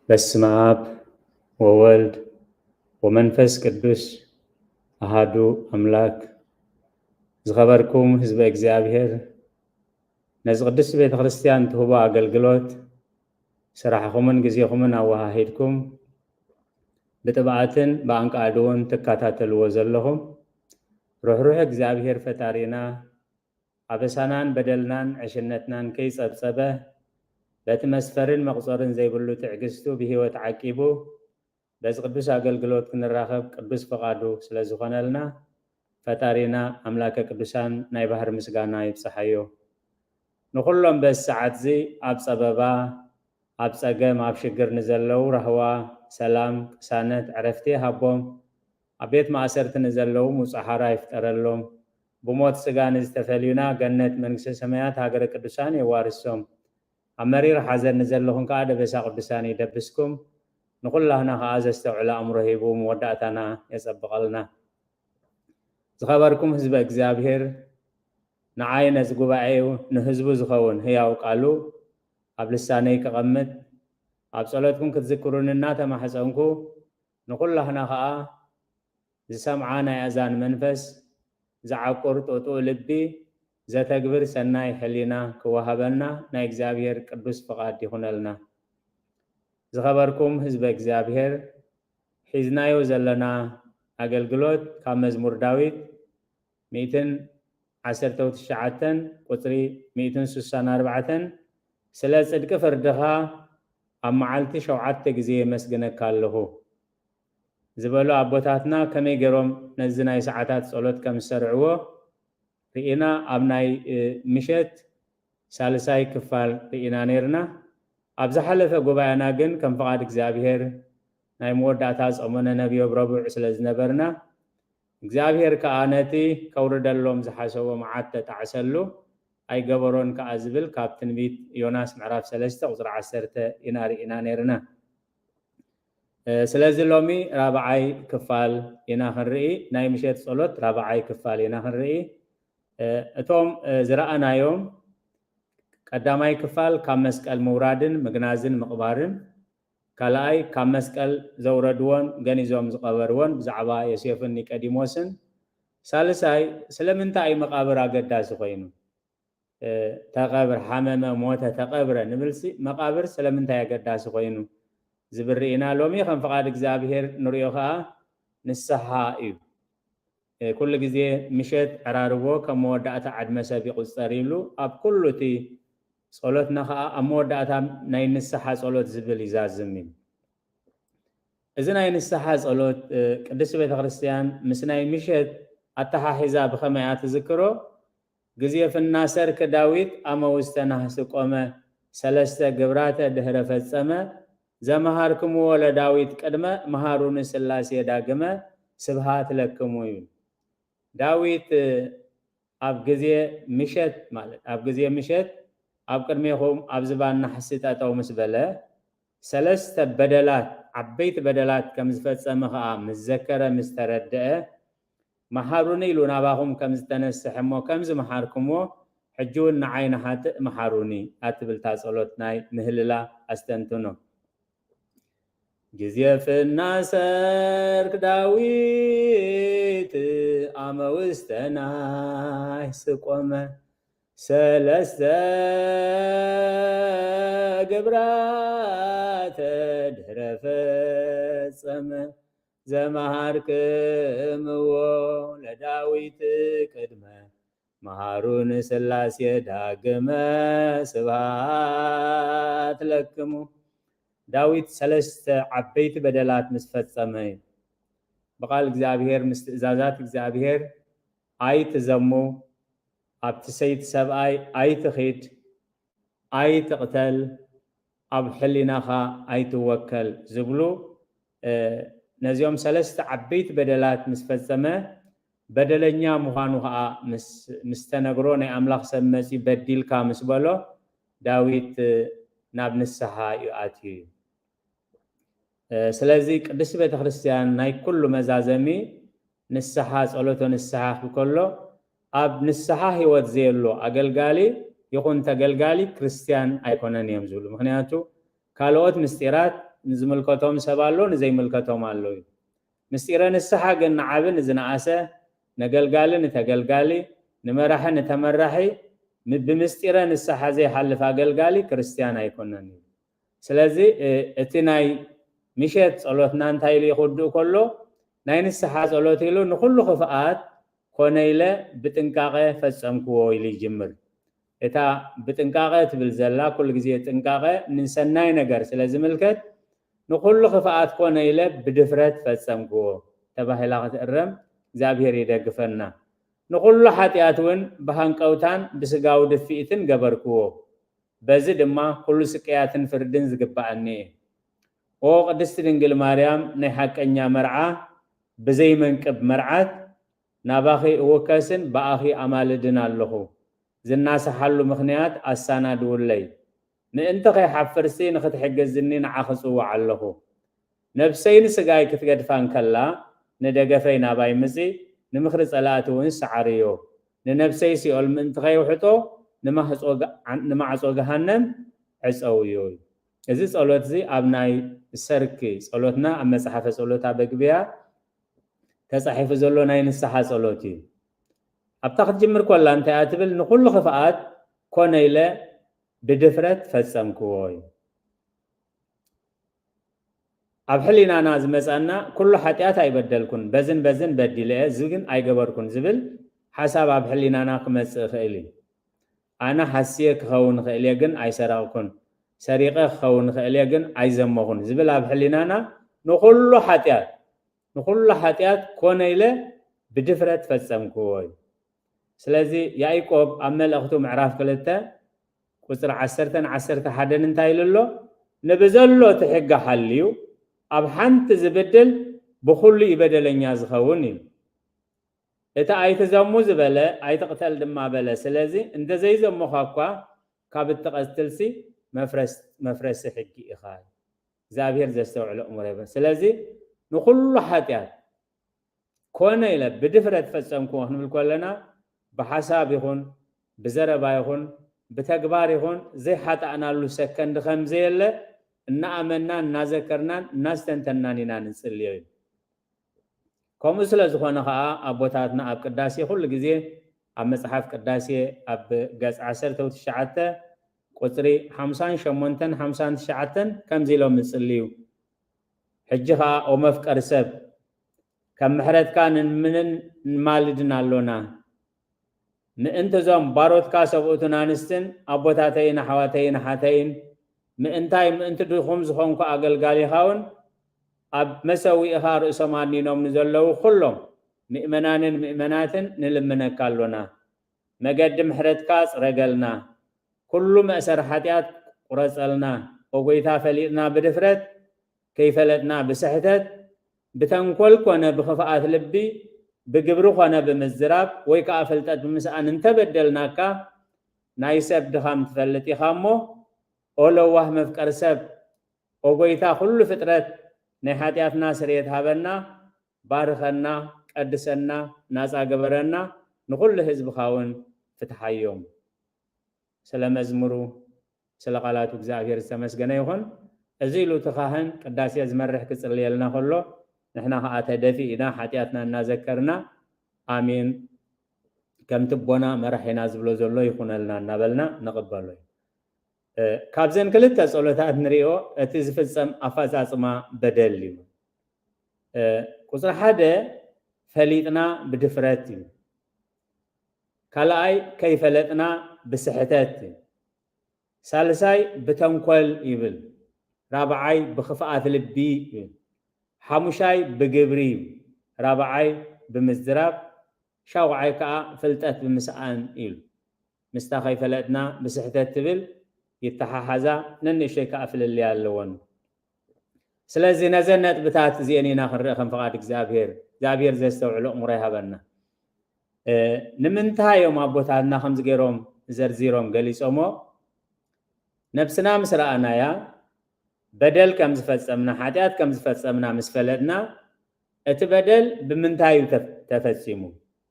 በስመ አብ ወወልድ ወመንፈስ ቅዱስ አሃዱ አምላክ። ዝኸበርኩም ህዝበ እግዚኣብሔር፣ ነዚ ቅድስቲ ቤተ ክርስቲያን ትህቦ ኣገልግሎት ስራሕኹምን ግዜኹምን ኣወሃሂድኩም ብጥብኣትን ብኣንቃዕድውን ትከታተልዎ ዘለኹም ርሕሩሕ እግዚኣብሔር ፈጣሪና ኣበሳናን በደልናን ዕሽነትናን ከይጸብጸበ በቲ መስፈርን መቑጸርን ዘይብሉ ትዕግስቱ ብህይወት ዓቂቡ በዚ ቅዱስ ኣገልግሎት ክንራኸብ ቅዱስ ፈቓዱ ስለ ዝኾነልና ፈጣሪና ኣምላከ ቅዱሳን ናይ ባህር ምስጋና ይብጽሓዮ። ንኹሎም በዚ ሰዓት እዚ ኣብ ጸበባ፣ ኣብ ጸገም፣ ኣብ ሽግር ንዘለዉ ራህዋ፣ ሰላም፣ ቅሳነት፣ ዕረፍቲ ይሃቦም። ኣብ ቤት ማእሰርቲ ንዘለዉ ሙጻሓራ ይፍጠረሎም። ብሞት ስጋ ንዝተፈልዩና ገነት መንግስተ ሰማያት ሃገረ ቅዱሳን የዋርሶም። ኣብ መሪር ሓዘን ንዘለኹም ከኣ ደበሳ ቅዱሳን ይደብስኩም። ንኹላህና ከኣ ዘስተውዕል ኣእምሮ ሂቡ መወዳእታና የጸብቐልና። ዝኸበርኩም ህዝበ እግዚኣብሔር፣ ንዓይ ነዚ ጉባኤኡ ንህዝቡ ዝኸውን ህያው ቃሉ ኣብ ልሳነይ ከቐምጥ ኣብ ጸሎትኩም ክትዝክሩኒ እናተማሕጸንኩ ንኹላህና ከኣ ዝሰምዓ ናይ ኣዛን መንፈስ፣ ዝዓቁር ጥጡእ ልቢ፣ ዘተግብር ሰናይ ሕሊና ክወሃበና ናይ እግዚኣብሔር ቅዱስ ፍቓድ ይኹነልና። ዝኸበርኩም ህዝበ እግዚኣብሔር፣ ሒዝናዮ ዘለና ኣገልግሎት ካብ መዝሙር ዳዊት ሚእትን ዓሰርተ ትሽዓተን ቁጽሪ ሚእትን ስሳን ኣርባዕተን፣ ስለ ጽድቂ ፍርድኻ ኣብ መዓልቲ ሸውዓተ ግዜ የመስግነካ ኣለኹ ዝበሉ ኣቦታትና ከመይ ገይሮም ነዚ ናይ ሰዓታት ጸሎት ከም ዝሰርዕዎ ርኢና ኣብ ናይ፣ እ፣ ምሸት ሳልሳይ ክፋል ርኢና ነይርና። ኣብ ዝሓለፈ ጉባኤና ግን ከም ፍቓድ እግዚኣብሔር ናይ መወዳእታ ጾመ ነነብዮብ ረቡዕ ስለ ዝነበርና፣ እግዚኣብሔር ከኣ ነቲ ከውርደሎም ዝሓሰቦ መዓት ተጣዕሰሉ፣ ኣይገበሮን ከኣ ዝብል ካብ ትንቢት ዮናስ ምዕራፍ ሰለስተ ቁጽሪ ዓሰርተ ኢና ርኢና ነይርና። እ፣ ስለዚ ሎሚ ራብዓይ ክፋል ኢና ክንርኢ፣ ናይ ምሸት ጸሎት ራብዓይ ክፋል ኢና ክንርኢ። እ፣ እቶም፣ እ፣ ዝረኣናዮም ቀዳማይ ክፋል ካብ መስቀል ምውራድን ምግናዝን ምቕባርን፣ ካልኣይ ካብ መስቀል ዘውረድዎን ገኒዞም ዝቐበርዎን ብዛዕባ ዮሴፍን ኒቀዲሞስን፣ ሳልሳይ ስለምንታይ እዩ መቓብር ኣገዳሲ ኮይኑ? እ፣ ተቐብር፣ ሓመመ፣ ሞተ፣ ተቐብረ ንብልሲ መቓብር ስለምንታይ ኣገዳሲ ኮይኑ ዝብል ርኢና። ሎሚ ከም ፍቓድ እግዚኣብሔር ንሪኦ ኸኣ ንስሓ እዩ። እ፣ ኩሉ ግዜ ምሸት ዕራርቦ ከም መወዳእታ ዕድመ ሰብ ይቑጸር ይብሉ። ኣብ ኩሉ እቲ ጸሎትና ኸኣ ኣብ መወዳእታ ናይ ንስሓ ጸሎት ዝብል ይዛዝም እዩ። እዚ ናይ ንስሓ ጸሎት፣ እ፣ ቅድስቲ ቤተ ክርስቲያን ምስ ናይ ምሸት ኣተሓሒዛ ብኸመይ እያ ትዝክሮ? ግዜ ፍናሰርክ ዳዊት ኣመ ውስተ ናህስ ቆመ፣ ሰለስተ ግብራተ ድህረ ፈጸመ፣ ዘመሃርክምዎ ለዳዊት ቅድመ፣ መሃሩኒ ስላሴ ዳግመ፣ ስብሃት ለክሙ እዩ። ዳዊት፣ እ፣ ኣብ ግዜ ምሸት፣ ማለት ኣብ ግዜ ምሸት ኣብ ቅድሜኹም ኣብ ዝባን ናሕሲ ጠጠው ምስ በለ፣ ሰለስተ በደላት፣ ዓበይቲ በደላት ከም ዝፈጸመ ኸኣ ምስ ዘከረ፣ ምስ ተረድአ፣ መሃሩኒ ኢሉ ናባኹም ከም ዝተነስሐ እሞ ከም ዝመሃርኩምዎ፣ ሕጂ እውን ንዓይ ንሓጥእ መሃሩኒ ኣትብል እታ ጸሎት ናይ ምህልላ ኣስተንትኖ። ግዜ ፍናሰርክ ዳዊት ኣመ ውስተ ናህስ ቆመ፣ ሰለስተ ግብራተ ድህረ ፈጸመ፣ ዘመሃርክምዎ ለዳዊት ቅድመ፣ መሃሩኒ ስላሴ ዳግመ፣ ስብሃት ለክሙ። ዳዊት ሰለስተ ዓበይቲ በደላት ምስ ፈጸመ እዩ። ብቓል እግዚኣብሔር፣ ምስ ትእዛዛት እግዚኣብሔር ኣይትዘሙ፣ ኣብቲ ሰይቲ ሰብኣይ ኣይትኺድ፣ ኣይትቕተል፣ ኣብ ሕሊናኻ ኣይትወከል ዝብሉ፣ እ፣ ነዚኦም ሰለስተ ዓበይቲ በደላት ምስ ፈጸመ፣ በደለኛ ምዃኑ ኸኣ ምስ፣ ምስ ተነግሮ፣ ናይ ኣምላኽ ሰብ መጺኡ በዲልካ ምስ በሎ፣ ዳዊት፣ እ፣ ናብ ንስሓ እዩ ኣትዩ እዩ። እ፣ ስለዚ ቅድስቲ ቤተ ክርስቲያን ናይ ኩሉ መዛዘሚ ንስሓ፣ ጸሎተ ንስሓ ክብል ከሎ፣ ኣብ ንስሓ ህይወት ዘየሎ ኣገልጋሊ ይኹን ተገልጋሊ ክርስቲያን ኣይኮነን እዮም ዝብሉ። ምኽንያቱ ካልኦት ምስጢራት ንዝምልከቶም ሰብ ኣሎ፣ ንዘይምልከቶም ኣሎ እዩ። ምስጢረ ንስሓ ግን ንዓቢ ንዝነኣሰ፣ ነገልጋሊ ንተገልጋሊ፣ ንመራሒ ንተመራሒ፣ ም-፣ ብምስጢረ ንስሓ ዘይሓልፍ ኣገልጋሊ ክርስትያን ኣይኮነን እዩ። ስለዚ፣ እ-፣ እቲ ናይ ምሸት ጸሎትና እንታይ ኢሉ ይኽውድእ ከሎ፣ ናይ ንስሓ ጸሎት ኢሉ ንኹሉ ክፍኣት ኮነ ኢለ ብጥንቃቐ ፈጸምክዎ ኢሉ ይጅምር። እታ ብጥንቃቐ ትብል ዘላ ኩሉ ግዜ ጥንቃቐ ንሰናይ ነገር ስለ ዝምልከት፣ ንኹሉ ክፍኣት ኮነ ኢለ ብድፍረት ፈጸምክዎ ተባሂላ ክትእረም እግዚኣብሔር ይደግፈና። ንኹሉ ሓጢኣት እውን ብሃንቀውታን ብስጋዊ ድፍኢትን ገበርክዎ። በዚ ድማ ኩሉ ስቅያትን ፍርድን ዝግብኣኒ እየ። ኦ ቅድስቲ ድንግል ማርያም፣ ናይ ሓቀኛ መርዓ ብዘይመንቅብ መርዓት፣ ናባኺ እውከስን ብኣኺ ኣማልድን ኣለኹ። ዝናሰሓሉ ምኽንያት ኣሳናድውለይ። ምእንቲ ከይሓፍርሲ ንኽትሕግዝኒ ንዓኺ ጽውዕ ኣለኹ። ነብሰይን ስጋይ ክትገድፋ እንከላ፣ ንደገፈይ ናባይ ምጺ፣ ንምኽሪ ጸላእቲ እውን ሰዓርዮ። ንነብሰይ ሲኦል ምእንቲ ከይውሕጦ፣ ንማህጾ ገ-፣ ንማዕጾ ገሃነም ዕጸውዮ። እዚ ጸሎት እዚ ኣብ ናይ ሰርክ ጸሎትና ኣብ መጽሓፈ ጸሎት ኣበግብያ ተጻሒፉ ዘሎ ናይ ንስሓ ጸሎት እዩ። ኣብታ ክትጅምር ኮላ እንታይ እያ ትብል? ንኹሉ ክፍኣት ኮነ ኢለ ብድፍረት ፈጸምክዎ እዩ። ኣብ ሕሊናና ዝመጻና ኩሉ ሓጢኣት ኣይበደልኩን፣ በዝን በዝን በዲለ እየ፣ እዚ ግን ኣይገበርኩን ዝብል ሓሳብ ኣብ ሕሊናና ክመጽእ ይኽእል እዩ። ኣነ ሓስየ ክኸውን ይኽእል እየ፣ ግን ኣይሰረቕኩን፣ ሰሪቐ ክኸውን ይኽእል እየ፣ ግን ኣይዘመኹን ዝብል ኣብ ሕሊናና ንኹሉ ሓጢኣት፣ ንኹሉ ሓጢኣት ኮነ ኢለ ብድፍረት ፈጸምክዎ እዩ። ስለዚ ያዕቆብ ኣብ መልእኽቱ ምዕራፍ ክልተ ቁጽሪ ዓሰርተን ዓሰርተ ሓደን እንታይ ኢሉ ኣሎ? ንብዘሎ እቲ ሕጊ ሓልዩ ኣብ ሓንቲ ዝብድል ብኹሉ እዩ በደለኛ ዝኸውን ኢሉ። እቲ ኣይትዘሙ ዝበለ ኣይትቕተል ድማ በለ። ስለዚ እንተ ዘይዘመኻ እኳ ካብ እትቐትልሲ መፍረስ-፣ መፍረሲ ሕጊ ኢኻ። እግዚኣብሔር ዘስተውዕሎ እምሮ ይበል። ስለዚ ንኹሉ ሓጢኣት ኮነ ኢለ ብድፍረት ፈጸምክዎ ክንብል ከለና፣ ብሓሳብ ይኹን፣ ብዘረባ ይኹን፣ ብተግባር ይኹን፣ ዘይሓጣእናሉ ሰከንድ ከም ዘየለ እናኣመናን እናዘከርናን እናስተንተናን ኢና ንጽልዮ እዩ። ከምኡ ስለ ዝኾነ ኸኣ ኣቦታትና ኣብ ቅዳሴ ኩሉ ግዜ ኣብ መጽሓፍ ቅዳሴ ኣብ ገጽ ዓሰርተ ትሽዓተ ቁጽሪ ሓምሳን ሸሞንተን ሓምሳን ትሽዓተን ከምዚ ኢሎም ይጽልዩ። ሕጂ ኸኣ ኦ መፍቀሪ ሰብ፣ ከም ምሕረትካ ንልምንን ንማልድን ኣሎና። ምእንቲ እዞም ባሮትካ ሰብኡትን ኣንስትን ኣቦታተይን ኣሕዋተይን ኣሓተይን፣ ምእንታይ ምእንቲ ድኹም ዝኾንኩ ኣገልጋሊኻ እውን ኣብ መሰዊእኻ ርእሶም ኣድኒኖም ንዘለዉ ኩሎም ምእመናንን ምእመናትን ንልምነካ ኣሎና። መገዲ ምሕረትካ ጽረገልና። ኩሉ መእሰሪ ሓጢኣት ቁረጸልና። ኦ ጐይታ፣ ፈሊጥና ብድፍረት፣ ከይፈለጥና ብስሕተት፣ ብተንኮል ኮነ ብኽፍኣት ልቢ፣ ብግብሪ ኮነ ብምዝራብ ወይ ከኣ ፍልጠት ብምስኣን እንተበደልናካ፣ ናይ ሰብ ድኻም ትፈልጥ ኢኻ እሞ፣ ኦ ለዋህ መፍቀሪ ሰብ፣ ኦ ጐይታ ኩሉ ፍጥረት፣ ናይ ሓጢኣትና ስርየት ሃበና፣ ባርኸና፣ ቀድሰና፣ ናጻ ግበረና፣ ንኹሉ ህዝብኻ እውን ፍትሓዮም። ስለ መዝሙሩ፣ ስለ ቃላቱ እግዚኣብሔር ዝተመስገነ ይኹን። እዚ ኢሉ እቲ ካህን ቅዳሴ ዝመርሕ ክጽልየልና ከሎ፣ ንሕና ኸኣ ተደፊእና ሓጢኣትና እናዘከርና፣ ኣሜን፣ ከምቲ ኣቦና መራሒና ዝብሎ ዘሎ ይኹነልና እናበልና ንቕበሎ እዩ። እ፣ ካብዘን ክልተ ጸሎታት ንሪኦ፣ እቲ ዝፍጸም ኣፈጻጽማ በደል እዩ። እ፣ ቁጽሪ ሓደ ፈሊጥና ብድፍረት እዩ። ካልኣይ ከይፈለጥና ብስሕተት እዩ። ሳልሳይ ብተንኮል ይብል። ራብዓይ ብኽፍኣት ልቢ ይብል። ሓሙሻይ ብግብሪ እዩ። ራብዓይ ብምዝራብ፣ ሻውዓይ ከኣ ፍልጠት ብምስኣን ኢሉ። ምስታ ከይፈለጥና ብስሕተት ትብል ይተሓሓዛ፣ ነንእሽተይ ከኣ ፍልልይ ኣለወን። ስለዚ ነዘን ነጥብታት እዚአን ኢና ክንርኢ ከም ፍቓድ እግዚኣብሔር። እግዚኣብሔር ዘስተውዕሎ እምሮ ይሃበና። እ፣ ንምንታይ እዮም ኣቦታትና ከምዚ ገይሮም ዘርዚሮም ገሊጾሞ? ነብስና ምስ ረኣናያ፣ በደል ከም ዝፈጸምና፣ ሓጢኣት ከም ዝፈጸምና ምስ ፈለጥና፣ እቲ በደል ብምንታይ እዩ ተፍ-፣ ተፈጺሙ?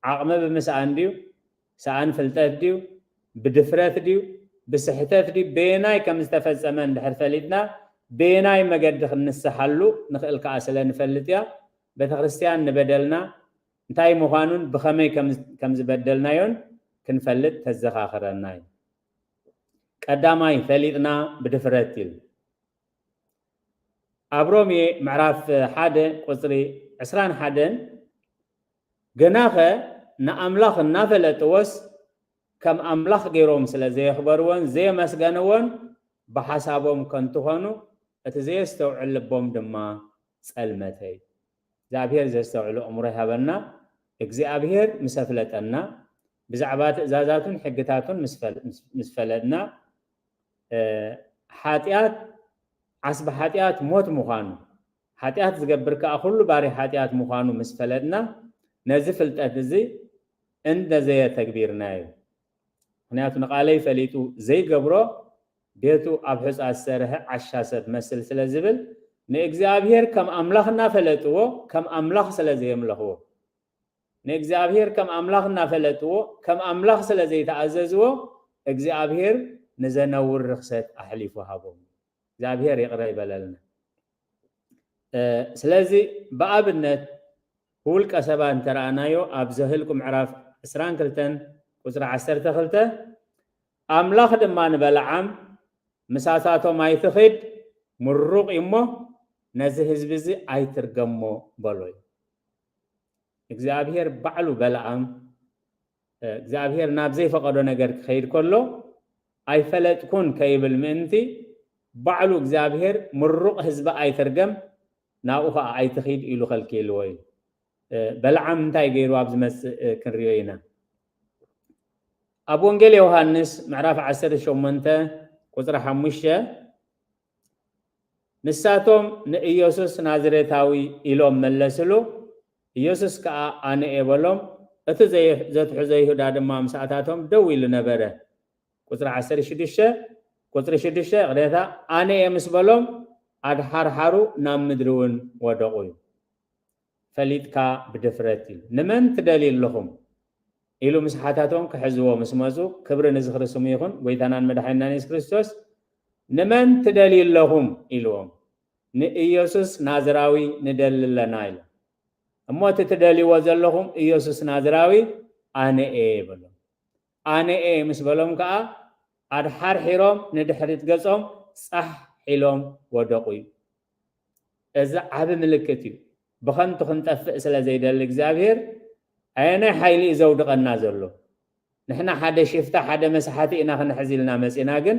ዓቕሚ ብምስኣን ድዩ? ሰኣን ፍልጠት ድዩ? ብድፍረት ድዩ? ብስሕተት ድዩ? በየናይ ከም ዝተፈጸመ እንድሕር ፈሊጥና፣ በየናይ መገዲ ክንንስሓሉ ንኽእል ከኣ ስለ ንፈልጥ እያ። ቤተክርስትያን ንበደልና እንታይ ምዃኑን ብኸመይ ከም ዝበደልናዮን ክንፈልጥ ተዘኻኽረና እዩ። ቀዳማይ ፈሊጥና ብድፍረት ኢሉ። ኣብ ሮሜ ምዕራፍ ሓደ ቁጽሪ ዕስራን ሓደን፣ ግናኸ ንኣምላኽ እናፈለጥዎስ ከም ኣምላኽ ገይሮም ስለ ዘየኽበርዎን ዘየመስገንዎን ብሓሳቦም ከንቱ ኾኑ፣ እቲ ዘየስተውዕል ልቦም ድማ ጸልመተ እዩ። እግዚኣብሔር ዘስተውዕሉ ኣእምሮ ይሃበና። እግዚኣብሔር ምስ ኣፍለጠና፣ ብዛዕባ ትእዛዛቱን ሕግታቱን ምስ ፈል-፣ ምስ፣ ምስ ፈለጥና፣ እ፣ ሓጢኣት፣ ዓስቢ ሓጢኣት ሞት ምዃኑ፣ ሓጢኣት ዝገብር ከኣ ኩሉ ባሪ ሓጢኣት ምዃኑ ምስ ፈለጥና፣ ነዚ ፍልጠት እዚ እንተዘየተግቢርናዮ፣ ምኽንያቱ ንቓለይ ፈሊጡ ዘይገብሮ ቤቱ ኣብ ሑጻ ዝሰርሐ ዓሻ ሰብ መስል ስለ ዝብል፣ ንእግዚኣብሔር ከም ኣምላኽ እናፈለጥዎ፣ ከም ኣምላኽ ስለ ዘየምለኽዎ፣ ንእግዚኣብሔር ከም ኣምላኽ እናፈለጥዎ፣ ከም ኣምላኽ ስለ ዘይተኣዘዝዎ፣ እግዚኣብሔር ንዘነውር ርኽሰት ኣሕሊፉ ሃቦም። እግዚኣብሔር ይቕረ ይበለልና። እ፣ ስለዚ ብኣብነት ብውልቀ ሰባት እንተረኣናዮ፣ ኣብ ዘህልቁ ምዕራፍ ዕስራን ክልተን ቁጽሪ ዓሰርተ ክልተ፣ ኣምላኽ ድማ ንበለዓም፣ "ምሳታቶም ኣይትኺድ፣ ምሩቕ እዩ እሞ፣ ነዚ ህዝቢ እዚ ኣይትርገሞ" በሎ እዩ። እግዚኣብሔር ባዕሉ በለዓም፣ እ፣ እግዚኣብሔር ናብ ዘይፈቐዶ ነገር ክኸይድ ከሎ፣ "ኣይፈለጥኩን" ከይብል ምእንቲ፣ ባዕሉ እግዚኣብሔር "ምሩቕ ህዝቢ ኣይትርገም፣ ናብኡ ኸዓ ኣይትኺድ" ኢሉ ከልኪልዎ እዩ። እ፣ በለዓም እንታይ ገይሩ ኣብ ዝመጽእ፣ እ፣ ክንሪኦ ኢና። ኣብ ወንጌል ዮሃንስ ምዕራፍ ዓሰርተ ሸሞንተ ቁጽሪ ሓሙሽተ፣ ንሳቶም ንኢየሱስ ናዝሬታዊ ኢሎም መለስሉ። ኢየሱስ ከኣ ኣነ እየ በሎም። እቲ ዘይ-፣ ዘትሕዞ ይሁዳ ድማ ምሳእታቶም ደው ኢሉ ነበረ። ቁጽሪ ዓሰርተ ሽዱሽተ፣ ቁጽሪ ሽዱሽተ፣ ይቕሬታ፣ ኣነ እየ ምስ በሎም፣ ኣድሓርሓሩ ናብ ምድሪ እውን ወደቑ እዩ። ፈሊጥካ ብድፍረት ኢሉ። "ንመን ትደልዩ ኣለኹም?" ኢሉ ምስ ሓታቶም ክሕዝዎ ምስ መጹ፣ "ክብሪ ንዝኽሪ ስሙ ይኹን፣ ጎይታናን መድሓኒናን የሱስ ክርስቶስ፣ ንመን ትደልዩ ኣለኹም?" ኢልዎም። "ንኢየሱስ ናዝራዊ ንደሊ ኣለና" ኢሎም። "እሞ እቲ ትደልይዎ ዘለኹም ኢየሱስ ናዝራዊ ኣነ እየ" በሎም። "ኣነ እየ" ምስ በሎም ከኣ ኣድሓርሒሮም ንድሕሪት ገጾም ጻሕ ኢሎም ወደቑ እዩ። እዚ ዓቢ ምልክት እዩ። ብኸንቱ ክንጠፍእ ስለ ዘይደሊ እግዚኣብሔር፣ ኣየናይ ሓይሊ እዩ ዘውድቐና ዘሎ? ንሕና ሓደ ሽፍታ፣ ሓደ መስሓቲ ኢና ክንሕዝ ኢልና መጺና፣ ግን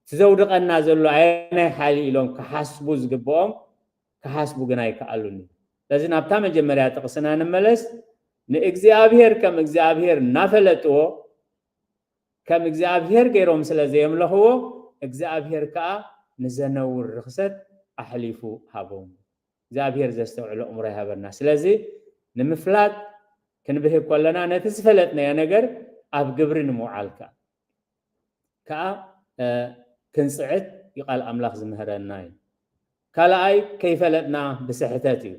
እቲ ዘውድቐና ዘሎ ኣየናይ ሓይሊ ኢሎም ክሓስቡ ዝግብኦም ክሓስቡ ግን ኣይከኣሉን እዩ። ስለዚ ናብታ መጀመርያ ጥቕስና ንመለስ። ንእግዚኣብሔር ከም እግዚኣብሔር እናፈለጥዎ፣ ከም እግዚኣብሔር ገይሮም ስለ ዘየምለኽዎ፣ እግዚኣብሔር ከኣ ንዘነውር ርኽሰት ኣሕሊፉ ሃቦም። እግዚኣብሔር ዘስተውዕሎ ኣእምሮ ይሃበና። ስለዚ ንምፍላጥ ክንብህግ ከለና ነቲ ዝፈለጥናዮ ነገር ኣብ ግብሪ ንምውዓል ከኣ፣ ከኣ፣ እ፣ ክንጽዕት እዩ ቃል ኣምላኽ ዝምህረና እዩ። ካልኣይ ከይፈለጥና ብስሕተት እዩ።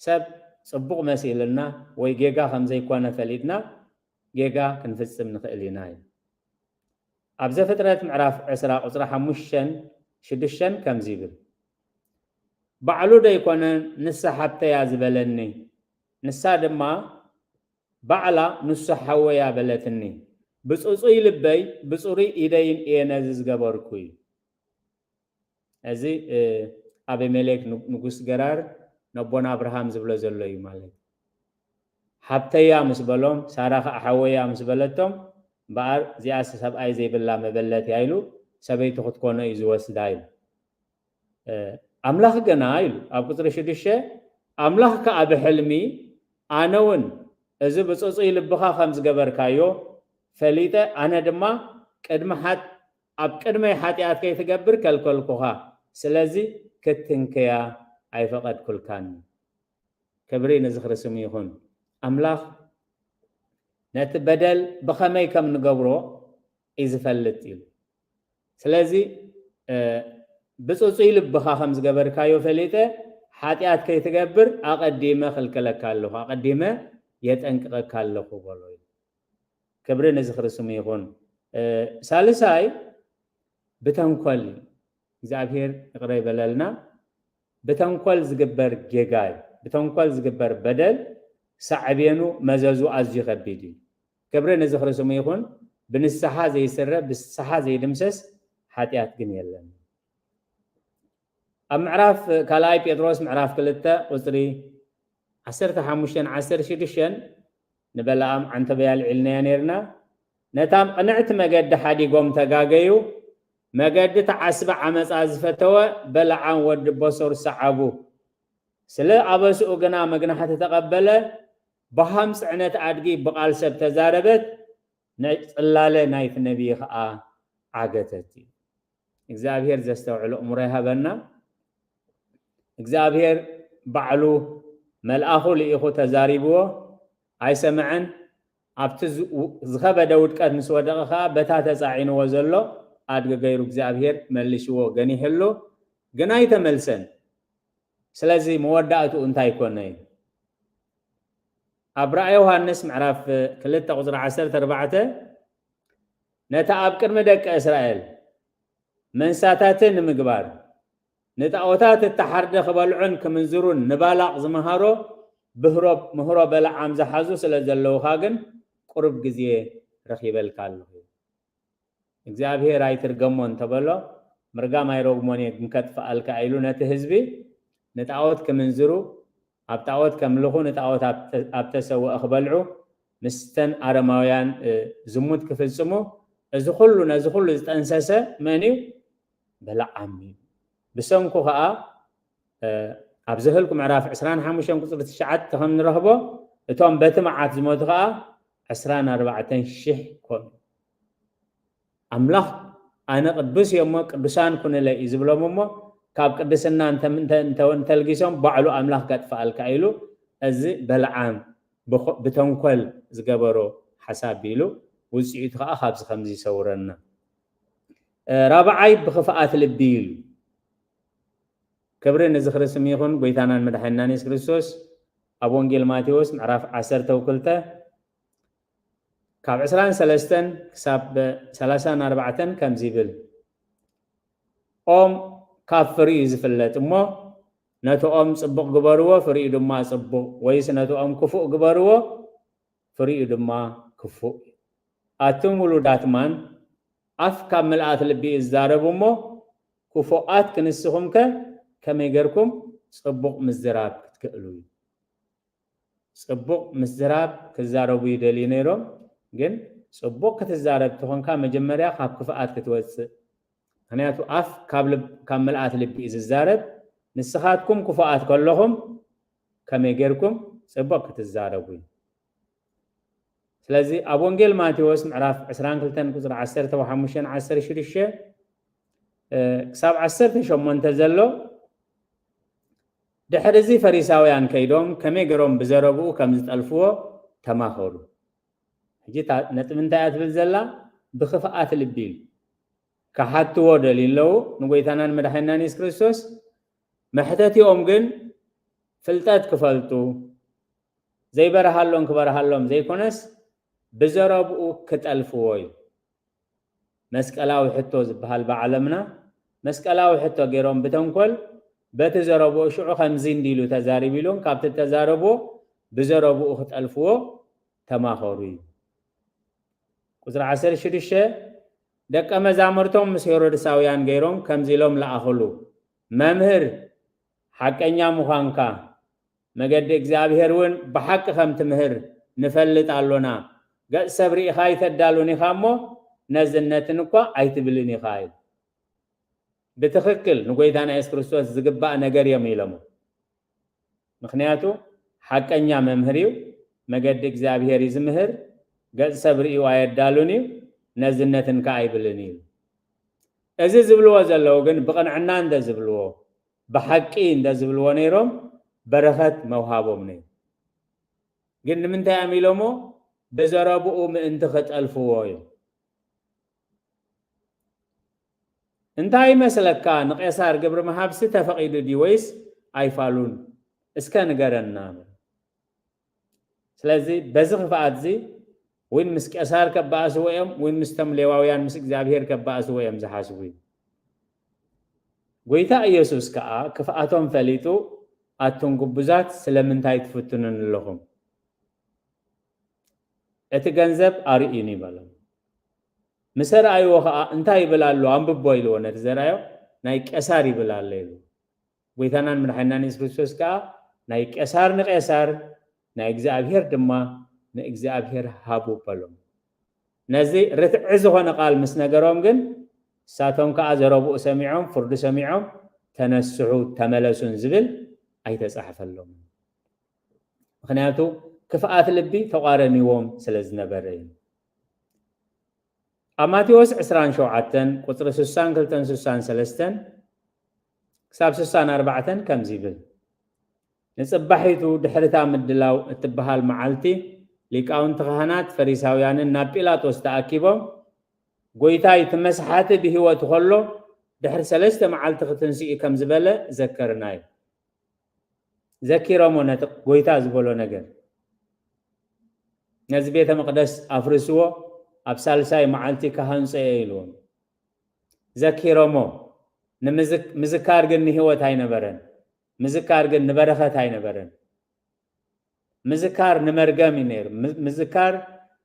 ሰብ ጽቡቕ መሲልና ወይ ጌጋ ከም ዘይኮነ ፈሊጥና ጌጋ ክንፍጽም ንኽእል ኢና እዩ። ኣብ ዘፍጥረት ምዕራፍ ዕስራ ቁጽሪ ሓሙሽተን ሽዱሽተን ከምዚ ይብል፣ "ባዕሉ ደይኮነ ንሳ ሓብተያ ዝበለኒ፣ ንሳ ድማ ባዕላ ንሱ ሓወያ በለትኒ። ብጽጹይ ልበይ ብጽሩይ ኢደይን እየ ነዚ ዝገበርኩ" እዩ። እዚ፣ እ፣ ኣቤሜሌክ ን-፣ ንጉስ ገራር ነቦና ኣብርሃም ዝብሎ ዘሎ እዩ ማለት። ሓብተያ ምስ በሎም፣ ሳራ ኸዓ ሓወያ ምስ በለቶም፣ እምበኣር እዚኣስ ሰብኣይ ዘይብላ መበለት እያ ኢሉ ሰበይቱ ክትኮኖ እዩ ዝወስዳ ኢሉ። እ፣ ኣምላኽ ግና ኢሉ ኣብ ቁጽሪ ሽዱሽተ፣ ኣምላኽ ከኣ ብሕልሚ፣ ኣነ እውን እዚ ብጽጹይ ልብኻ ከም ዝገበርካዮ ፈሊጠ፣ ኣነ ድማ ቅድሚ ሓጥ-፣ ኣብ ቅድመይ ሓጢኣት ከይትገብር ከልከልኩኻ፣ ስለዚ ክትትንከያ ኣይፈቐድኩልካን። ክብሪ ንዝኽሪ ስሙ ይኹን። ኣምላኽ ነቲ በደል ብኸመይ ከም ንገብሮ እዩ ዝፈልጥ እዩ። ስለዚ፣ እ፣ ብጽጹይ ልብኻ ከም ዝገበርካዮ ፈሊጠ፣ ሓጢኣት ከይትገብር ኣቐዲመ ክልክለካ ኣለኹ፣ ኣቐዲመ የጠንቅቐካ ኣለኹ በሎ እዩ። ክብሪ ንዝኽሪ ስሙ ይኹን። እ፣ ሳልሳይ ብተንኮል እዩ። እግዚኣብሔር ይቕረ ይበለልና። ብተንኮል ዝግበር ጌጋ እዩ። ብተንኮል ዝግበር በደል ሳዕቤኑ፣ መዘዙ ኣዝዩ ከቢድ እዩ። ክብሪ ንዝኽሪ ስሙ ይኹን። ብንስሓ ዘይስረ፣ ብንስሓ ዘይድምሰስ ሓጢኣት ግን የለን። ኣብ ምዕራፍ ካልኣይ ጴጥሮስ ምዕራፍ ክልተ ቁፅሪ ዓሰርተ ሓሙሽተን ዓሰርተ ሽዱሽተን ንበለዓም ዓንተበያ ኣልዒልናያ ነይርና። ነታ ቅንዕቲ መገዲ ሓዲጎም ተጋገዩ፣ መገዲ ተዓስቢ ዓመፃ ዝፈተወ በለዓም ወዲ ቦሶር ሰዓቡ። ስለ ኣበስኡ ግና መግናሕቲ ተቐበለ፣ ብሃም ፅዕነት ኣድጊ ብቓል ሰብ ተዛረበት፣ ናይ ፅላለ ናይቲ ነቢይ ኸዓ ዓገተት። እግዚኣብሔር ዘስተውዕሎ እምሮ ይሃበና። እግዚኣብሔር ባዕሉ መልኣኹ ልኢኹ ተዛሪብዎ ኣይሰምዐን። ኣብቲ ዝ-፣ ዝኸበደ ውድቀት ምስ ወደቐ ኸዓ በታ ተጻዒንዎ ዘሎ ኣድጊ ገይሩ እግዚኣብሔር መልሽዎ ገኒሕሉ፣ ግን ኣይተመልሰን። ስለዚ መወዳእትኡ እንታይ ኮነ እዩ? ኣብ ራእይ ዮሃንስ ምዕራፍ ክልተ ቁጽሪ ዓሰርተ ኣርባዕተ፣ ነታ ኣብ ቅድሚ ደቂ እስራኤል መንሳታትን ንምግባር ንጣዖታት እተሓርደ ክበልዑን ክምንዝሩን ንባላቕ ዝመሃሮ ብህሮ-፣ ምህሮ በለዓም ዝሓዙ ስለ ዘለውኻ ግን ቁሩብ ግዜ ረኺበልካ ኣለኹ። እግዚኣብሔር ኣይትርገሞ እንተበሎ ምርጋም ኣይረግሞን እየ ግን ከጥፍኣልካ ኢሉ ነቲ ህዝቢ ንጣዖት ክምንዝሩ፣ ኣብ ጣዖት ከምልኹ፣ ንጣዖት ኣብ ተ-፣ ኣብ ተሰውአ ክበልዑ፣ ምስተን ኣረማውያን፣ እ፣ ዝሙት ክፍጽሙ፣ እዚ ኩሉ፣ ነዚ ኩሉ ዝጠንሰሰ መን እዩ? በለዓም እዩ። ብሰንኩ ኸኣ፣ እ፣ ኣብ ዘህልቁ ምዕራፍ ዕስራን ሓሙሽተን ቁጽሪ ትሽዓተ ከም ንረኽቦ፣ እቶም በቲ መዓት ዝሞቱ ኸኣ ዕስራን ኣርባዕተን ሽሕ ኮኑ። ኣምላኽ ኣነ ቅዱስ እየ እሞ ቅዱሳን ኩኑለይ እዩ ዝብሎም እሞ፣ ካብ ቅድስና እንተ-፣ እንተ-፣ እንተ-፣ እንተልጊሶም ባዕሉ ኣምላኽ ከጥፍኣልካ ኢሉ፣ እዚ በለዓም ብኾ-፣ ብተንኮል ዝገበሮ ሓሳብ ኢሉ፣ ውጽኢቱ ኸኣ ካብዚ ከምዚ ይሰውረና። እ፣ ራብዓይ ብኽፍኣት ልቢ ኢሉ። ክብሪ ንዝኽሪ ስም ይኹን ጎይታናን መድሓኒናን የሱስ ክርስቶስ። ኣብ ወንጌል ማቴዎስ ምዕራፍ ዓሰርተ ክልተ ካብ ዕስራን ሰለስተን ክሳብ ሰላሳን ኣርባዕተን ከምዚ ይብል፣ ኦም ካብ ፍሪኡ ዝፍለጥ እሞ፣ ነቲ ኦም ጽቡቕ ግበርዎ፣ ፍሪኡ ድማ ጽቡቕ፣ ወይስ ነቲ ኦም ክፉእ ግበርዎ፣ ፍሪኡ ድማ ክፉእ እዩ። ኣቱም ውሉዳት ማን፣ ኣፍ ካብ ምልኣት ልቢ እዩ ዝዛረብ እሞ፣ ክፉኣት ክንስኹምከ ከመይ ጌርኩም ጽቡቕ ምዝራብ ክትክእሉ እዩ? ጽቡቕ ምዝራብ ክዛረቡ ይደልዩ ነይሮም፣ ግን ጽቡቕ ክትዛረብ ተኾንካ መጀመርያ ካብ ክፍኣት ክትወጽእ። ምኽንያቱ ኣፍ ካብ ልብ-፣ ካብ ምልኣት ልቢ እዩ ዝዛረብ። ንስኻትኩም ክፉኣት ከለኹም ከመይ ጌርኩም ጽቡቕ ክትዛረቡ እዩ? ስለዚ ኣብ ወንጌል ማቴዎስ ምዕራፍ ዕስራን ክልተን ቁጽሪ ዓሰርተ ሓሙሽተን ዓሰርተ ሽዱሽተ፣ እ፣ ክሳብ ዓሰርተ ሸሞንተ ዘሎ፣ ድሕሪ እዚ ፈሪሳውያን ከይዶም ከመይ ገይሮም ብዘረብኡ ከም ዝጠልፍዎ ተማኸሩ። ሕጂ እታ ነጥቢ እንታይ እያ ትብል ዘላ? ብኽፍኣት ልቢ ኢሉ። ክሓትዎ ደልዩ ኣለዉ ንጎይታናን መድሓኒናን የሱስ ክርስቶስ። መሕተቲኦም ግን ፍልጠት ክፈልጡ፣ ዘይበርሃሎም ክበርሃሎም ዘይኮነስ ብዘረብኡ ክጠልፍዎ እዩ። መስቀላዊ ሕቶ ዝበሃል ብዓለምና መስቀላዊ ሕቶ ገይሮም ብተንኮል በቲ ዘረብኡ ሽዑ ከምዚ እንዲ ኢሉ ተዛሪቡ ኢሎም ካብቲ ተዛረብዎ ብዘረብኡ ክጠልፍዎ ተማኸሩ እዩ። ቁጽሪ ዓሰርተ ሽዱሽተ፣ ደቀ መዛሙርቶም ምስ ሄሮድሳውያን ገይሮም ከምዚ ኢሎም ለኣኽሉ፣ መምህር፣ ሓቀኛ ምዃንካ፣ መገዲ እግዚኣብሔር እውን ብሓቂ ከም ትምህር ንፈልጥ ኣሎና። ገጽ ሰብ ርኢኻ ኣይተዳሉን ኢኻ እሞ ነዝነትን እኳ ኣይትብልን ኢኻ ኢሉ። ብትኽክል ንጎይታና የሱስ ክርስቶስ ዝግባእ ነገር እዮም ኢሎሞ። ምኽንያቱ ሓቀኛ መምህር እዩ፣ መገዲ እግዚኣብሔር እዩ ዝምህር፣ ገጽ ሰብ ርእዩ ኣየዳሉን እዩ፣ ነዝነትን ከኣ ኣይብልን እዩ። እዚ ዝብልዎ ዘለዉ ግን ብቕንዕና እንተ ዝብልዎ፣ ብሓቂ እንተ ዝብልዎ ነይሮም በረኸት መውሃቦም ነይሩ። ግን ንምንታይ እዮም ኢሎሞ? ብዘረብኡ ምእንቲ ክጠልፍዎ እዮም። እንታይ ይመስለካ፣ ንቄሳር ግብሪ ምሃብሲ ተፈቒዱ ድዩ ወይስ ኣይፋሉን? እስከ ንገረና። ስለዚ በዚ ክፍኣት እዚ ዊን ምስ ቄሳር ከባእስዎ እዮም፣ ዊን ምስቶም ሌዋውያን ምስ እግዚኣብሔር ከባእስዎ እዮም ዝሓስቡ እዩ። ጎይታ ኢየሱስ ከኣ ክፍኣቶም ፈሊጡ፣ ኣቱም ግቡዛት ስለምንታይ ትፍትኑኒ ኣለኹም? እቲ ገንዘብ ኣርእዩኒ በሎም። ምስ ኣርኣይዎ ከኣ እንታይ ይብል ኣሎ? ኣንብቦ ኢልዎ ነቲ ዘርኣዮ። ናይ ቀሳር ይብል ኣሎ ኢሉ። ጎይታናን መድሓኒናን የሱስ ክርስቶስ ከኣ ናይ ቀሳር ንቀሳር፣ ናይ እግዚኣብሔር ድማ ንእግዚኣብሔር ሃቡ በሎም። ነዚ ርትዒ ዝኾነ ቃል ምስ ነገሮም ግን፣ ንሳቶም ከኣ ዘረብኡ ሰሚዖም፣ ፍርዱ ሰሚዖም፣ ተነስሑ፣ ተመለሱን ዝብል ኣይተጻሕፈሎምን። ምኽንያቱ ክፍኣት ልቢ ተቋረኒዎም ስለ ዝነበረ እዩ። ኣብ ማቴዎስ ዕስራን ሸውዓተን ቁጽሪ ስሳን ክልተን ስሳን ሰለስተን ክሳብ ስሳን ኣርባዕተን ከምዚ ይብል። ንጽባሒቱ ድሕሪታ ምድላው እትበሃል መዓልቲ ሊቃውንቲ ካህናት ፈሪሳውያንን ናብ ጲላጦስ ተኣኪቦም፣ "ጎይታይ፣ እቲ መስሓቲ ብህይወቱ ከሎ ድሕሪ ሰለስተ መዓልቲ ክትንስኡ እዩ" ከም ዝበለ ዘከርናዮ። ዘኪሮሞ ነቲ ጎይታ ዝበሎ ነገር። "ነዚ ቤተ መቕደስ ኣፍርስዎ፣ ኣብ ሳልሳይ መዓልቲ ክሃንጾ እየ" ኢልዎም። ዘኪሮሞ። ንምዝክ-፣ ምዝካር ግን ንህይወት ኣይነበረን። ምዝካር ግን ንበረኸት ኣይነበረን። ምዝካር ንመርገም እዩ ነይሩ። ም-፣ ምዝካር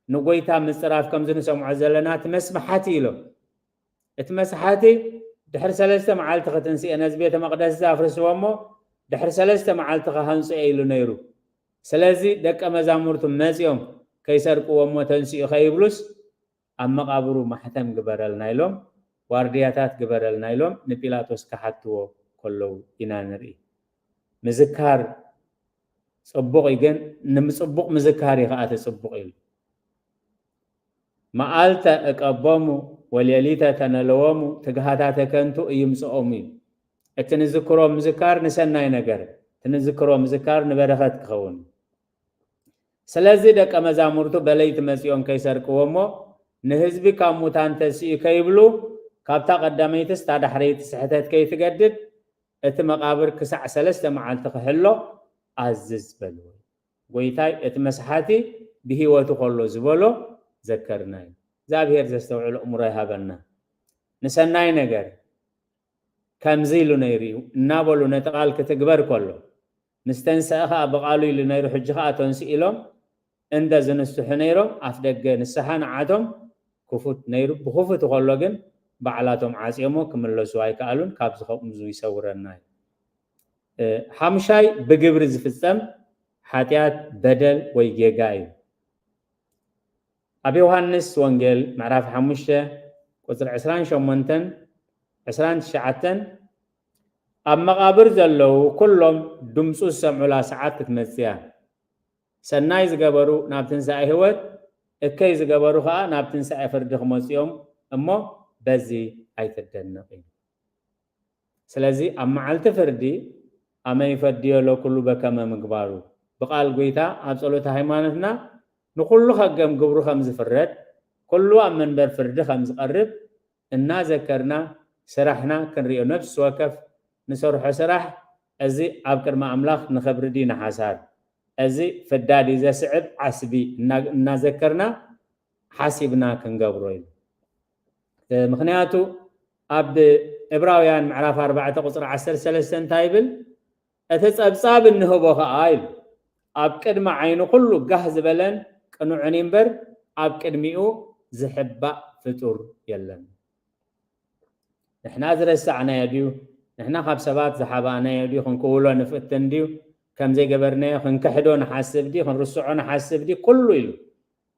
ንጎይታ ምጽራፍ፣ ከምዚ ንሰምዖ ዘለና እቲ መስሓቲ ኢሎም። እቲ መስሓቲ ድሕሪ ሰለስተ መዓልቲ ክትንስኤ፣ ነዚ ቤተ መቕደስ እዚ ኣፍርስዎ እሞ ድሕሪ ሰለስተ መዓልቲ ክሃንጾ እየ ኢሉ ነይሩ። ስለዚ ደቀ መዛሙርቱ መጺኦም ከይሰርቅዎ እሞ ተንስኡ ከይብሉስ፣ ኣብ መቓብሩ ማሕተም ግበረልና ኢሎም፣ ዋርድያታት ግበረልና ኢሎም ንጲላጦስ ክሓትዎ ከለዉ ኢና ንርኢ። ምዝካር ጽቡቕ እዩ፣ ግን ንጽቡቕ ምዝካር እዩ ከኣ እቲ ጽቡቕ ኢሉ። "መዓልተ እቀቦሙ ወሌሊተ ተነለዎሙ፣ ትግሃታተ ከንቱ እይምጽኦሙ" እዩ። እቲ ንዝክሮ ምዝካር ንሰናይ ነገር፣ እቲ ንዝክሮ ምዝካር ንበረኸት ክኸውን። ስለዚ ደቀ መዛሙርቱ በለይቲ መጺኦም ከይሰርቅዎ እሞ፣ ንህዝቢ ካብ ሙታን ተንሲኡ ከይብሉ፣ ካብታ ቀዳመይትስ እታ ዳሕረይቲ ስሕተት ከይትገድድ፣ እቲ መቓብር ክሳዕ ሰለስተ መዓልቲ ክሕሎ ኣዝዝ በልዎ። ጎይታይ እቲ መስሓቲ ብህይወቱ ከሎ ዝበሎ ዘከርና እዩ። እግዚኣብሔር ዘስተውዕል ኣእምሮ ይሃበና። ንሰናይ ነገር ከምዚ ኢሉ ነይሩ እዩ እናበሉ ነቲ ቃል ክትግበር ከሎ፣ "ምስ ተንስአ ኸኣ ብቓሉ" ኢሉ ነይሩ፣ ሕጂ ኸኣ ተንስኡ ኢሎም እንደ ዝንስሑ ነይሮም፣ ኣፍ ደገ ንስሓ ንዓቶም ክፉት ነይሩ። ብኽፉት ከሎ ግን ባዕላቶም ዓጽዮሞ ክምለሱ ኣይከኣሉን። ካብዚ ከምዚ ይሰውረና እዩ። እ፣ ሓሙሻይ ብግብሪ ዝፍጸም ሓጢኣት፣ በደል ወይ ጌጋ እዩ። ኣብ ዮሃንስ ወንጌል ምዕራፍ ሓሙሽተ ቁጽሪ ዕስራን ሸሞንተን ዕስራን ትሽዓተን፣ "ኣብ መቓብር ዘለዉ ኩሎም ድምፁ ዝሰምዑላ ሰዓት ክትመጽእ እያ። ሰናይ ዝገበሩ ናብ ትንሳኤ ህይወት፣ እከይ ዝገበሩ ኸኣ ናብ ትንሳኤ ፍርዲ ክመጹ እዮም እሞ በዚ ኣይትደነቕ" እዩ። ስለዚ ኣብ መዓልቲ ፍርዲ "ኣመ ይፈድዮ ለኩሉ በከመ ምግባሩ" ብቓል ጎይታ ኣብ ጸሎተ ሃይማኖትና ንኹሉ ከገም ግብሩ ከም ዝፍረድ፣ ኩሉ ኣብ መንበር ፍርዲ ከም ዝቐርብ እናዘከርና ስራሕና ክንሪኦ፣ ነፍሲ ወከፍ ንሰርሖ ስራሕ እዚ ኣብ ቅድሚ ኣምላኽ ንኽብሪ ድዩ ንሓሳር፣ እዚ ፍዳ ድዩ ዘስዕብ ዓስቢ እና-፣ እናዘከርና ሓሲብና ክንገብሮ እዩ። እ፣ ምኽንያቱ ኣብ ዕብራውያን ምዕራፍ ኣርባዕተ ቁጽሪ ዓሰርተ ሰለስተ እንታይ ይብል? "እቲ ጸብጻብ እንህቦ ኸኣ" ኢሉ፣ "ኣብ ቅድሚ ዓይኑ ኩሉ ጋህ ዝበለን ቅኑዕን እዩ እምበር፣ ኣብ ቅድሚኡ ዝሕባእ ፍጡር የለን።" ንሕና ዝረሳዕናዮ ድዩ? ንሕና ካብ ሰባት ዝሓባእናዮ ድዩ? ክንክውሎ ንፍትን ድዩ? ከም ዘይገበርናዮ ክንክሕዶ ንሓስብ ድዩ? ክንርስዖ ንሓስብ ድዩ? ኩሉ ኢሉ፣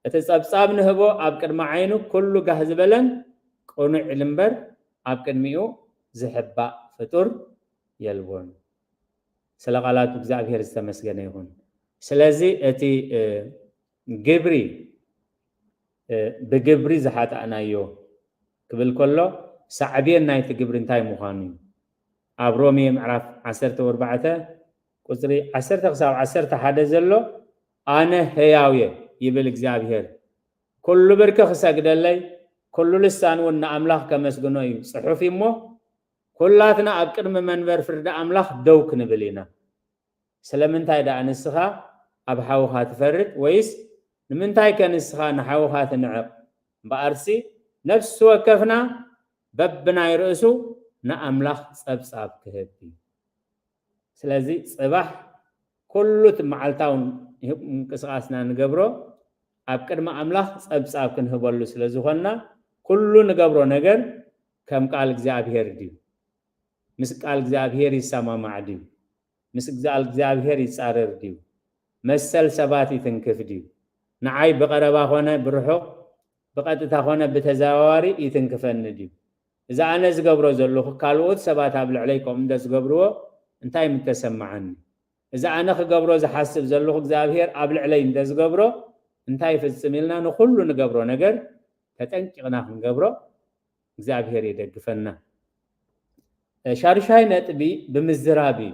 እቲ ጸብጻብ ንህቦ ኣብ ቅድሚ ዓይኑ ኩሉ ጋህ ዝበለን ቅኑዕ ኢሉ እምበር፣ ኣብ ቅድሚኡ ዝሕባእ ፍጡር የልቦን። ስለ ቃላቱ እግዚኣብሔር ዝተመስገነ ይኹን። ስለዚ እቲ፣ እ፣ ግብሪ፣ እ፣ ብግብሪ ዝሓጣእናዮ ክብል ከሎ፣ ሳዕቤን ናይቲ ግብሪ እንታይ ምዃኑ እዩ። ኣብ ሮሜ ምዕራፍ ዓሰርተ ኣርባዕተ ቁጽሪ ዓሰርተ ክሳብ ዓሰርተ ሓደ ዘሎ፣ "ኣነ ህያው እየ" ይብል እግዚኣብሔር፣ "ኩሉ ብርኪ ክሰግደለይ፣ ኩሉ ልሳን እውን ንኣምላኽ ከመስግኖ እዩ" ጽሑፍ እዩ እሞ፣ ኩላትና ኣብ ቅድሚ መንበር ፍርዲ ኣምላኽ ደው ክንብል ኢና። ስለምንታይ ደኣ ንስኻ ኣብ ሓውኻ ትፈርድ? ወይስ ንምንታይከ ንስኻ ንሓውኻ ትንዕቕ? እምበኣርሲ ነፍሲ ወከፍና በብናይ ርእሱ ንኣምላኽ ጸብጻብ ክህብ እዩ። ስለዚ ጽባሕ ኩሉ እቲ መዓልታዊ ምንቅስቓስና ንገብሮ ኣብ ቅድሚ ኣምላኽ ጸብጻብ ክንህበሉ ስለ ዝኾንና፣ ኩሉ ንገብሮ ነገር ከም ቃል እግዚኣብሔር ድዩ? ምስ ቃል እግዚኣብሔር ይሰማማዕ ድዩ? ምስ ቃል እግዚኣብሔር ይጻረር ድዩ? መሰል ሰባት ይትንክፍ ድዩ? ንዓይ ብቐረባ ኾነ ብርሑቕ፣ ብቐጥታ ኾነ ብተዘዋዋሪ ይትንክፈኒ ድዩ? እዚ ኣነ ዝገብሮ ዘለኹ ካልኦት ሰባት ኣብ ልዕለይ ከምኡ እንተ ዝገብርዎ እንታይ ምተሰማዓኒ? እዚ ኣነ ክገብሮ ዝሓስብ ዘለኹ እግዚኣብሔር ኣብ ልዕለይ እንተ ዝገብሮ እንታይ ይፍጽም ኢልና ንኹሉ ንገብሮ ነገር ተጠንቂቕና ክንገብሮ እግዚኣብሔር ይደግፈና። እ፣ ሻዱሻይ ነጥቢ ብምዝራብ እዩ።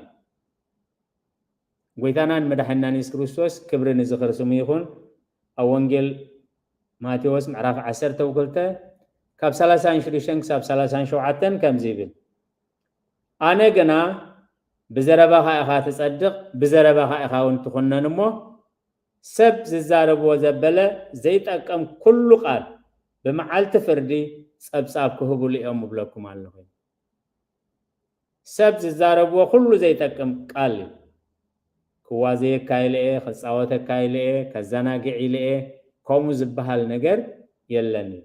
ጎይታናን መድሓኒናን የሱስ ክርስቶስ ክብሪ ንዝኽሪ ስሙ ይኹን። ኣብ ወንጌል ማቴዎስ ምዕራፍ ዓሰርተ ክልተ ካብ ሰላሳን ሽዱሽተን ክሳብ ሰላሳን ሸውዓተን ከምዚ ይብል፣ ኣነ ግና ብዘረባኻ ኢኻ ትጸድቕ፣ ብዘረባኻ ኢኻ እውን ትኹነን እሞ፣ ሰብ ዝዛረብዎ ዘበለ ዘይጠቅም ኩሉ ቃል ብመዓልቲ ፍርዲ ጸብጻብ ክህብሉ እዮም እብለኩም ኣለኹ። ሰብ ዝዛረብዎ ኩሉ ዘይጠቅም ቃል እዩ። ክዋዘየካ ኢለ እየ፣ ክጻወተካ ኢለ እየ፣ ከዘናግዕ ኢለ እየ፣ ከምኡ ዝበሃል ነገር የለን እዩ።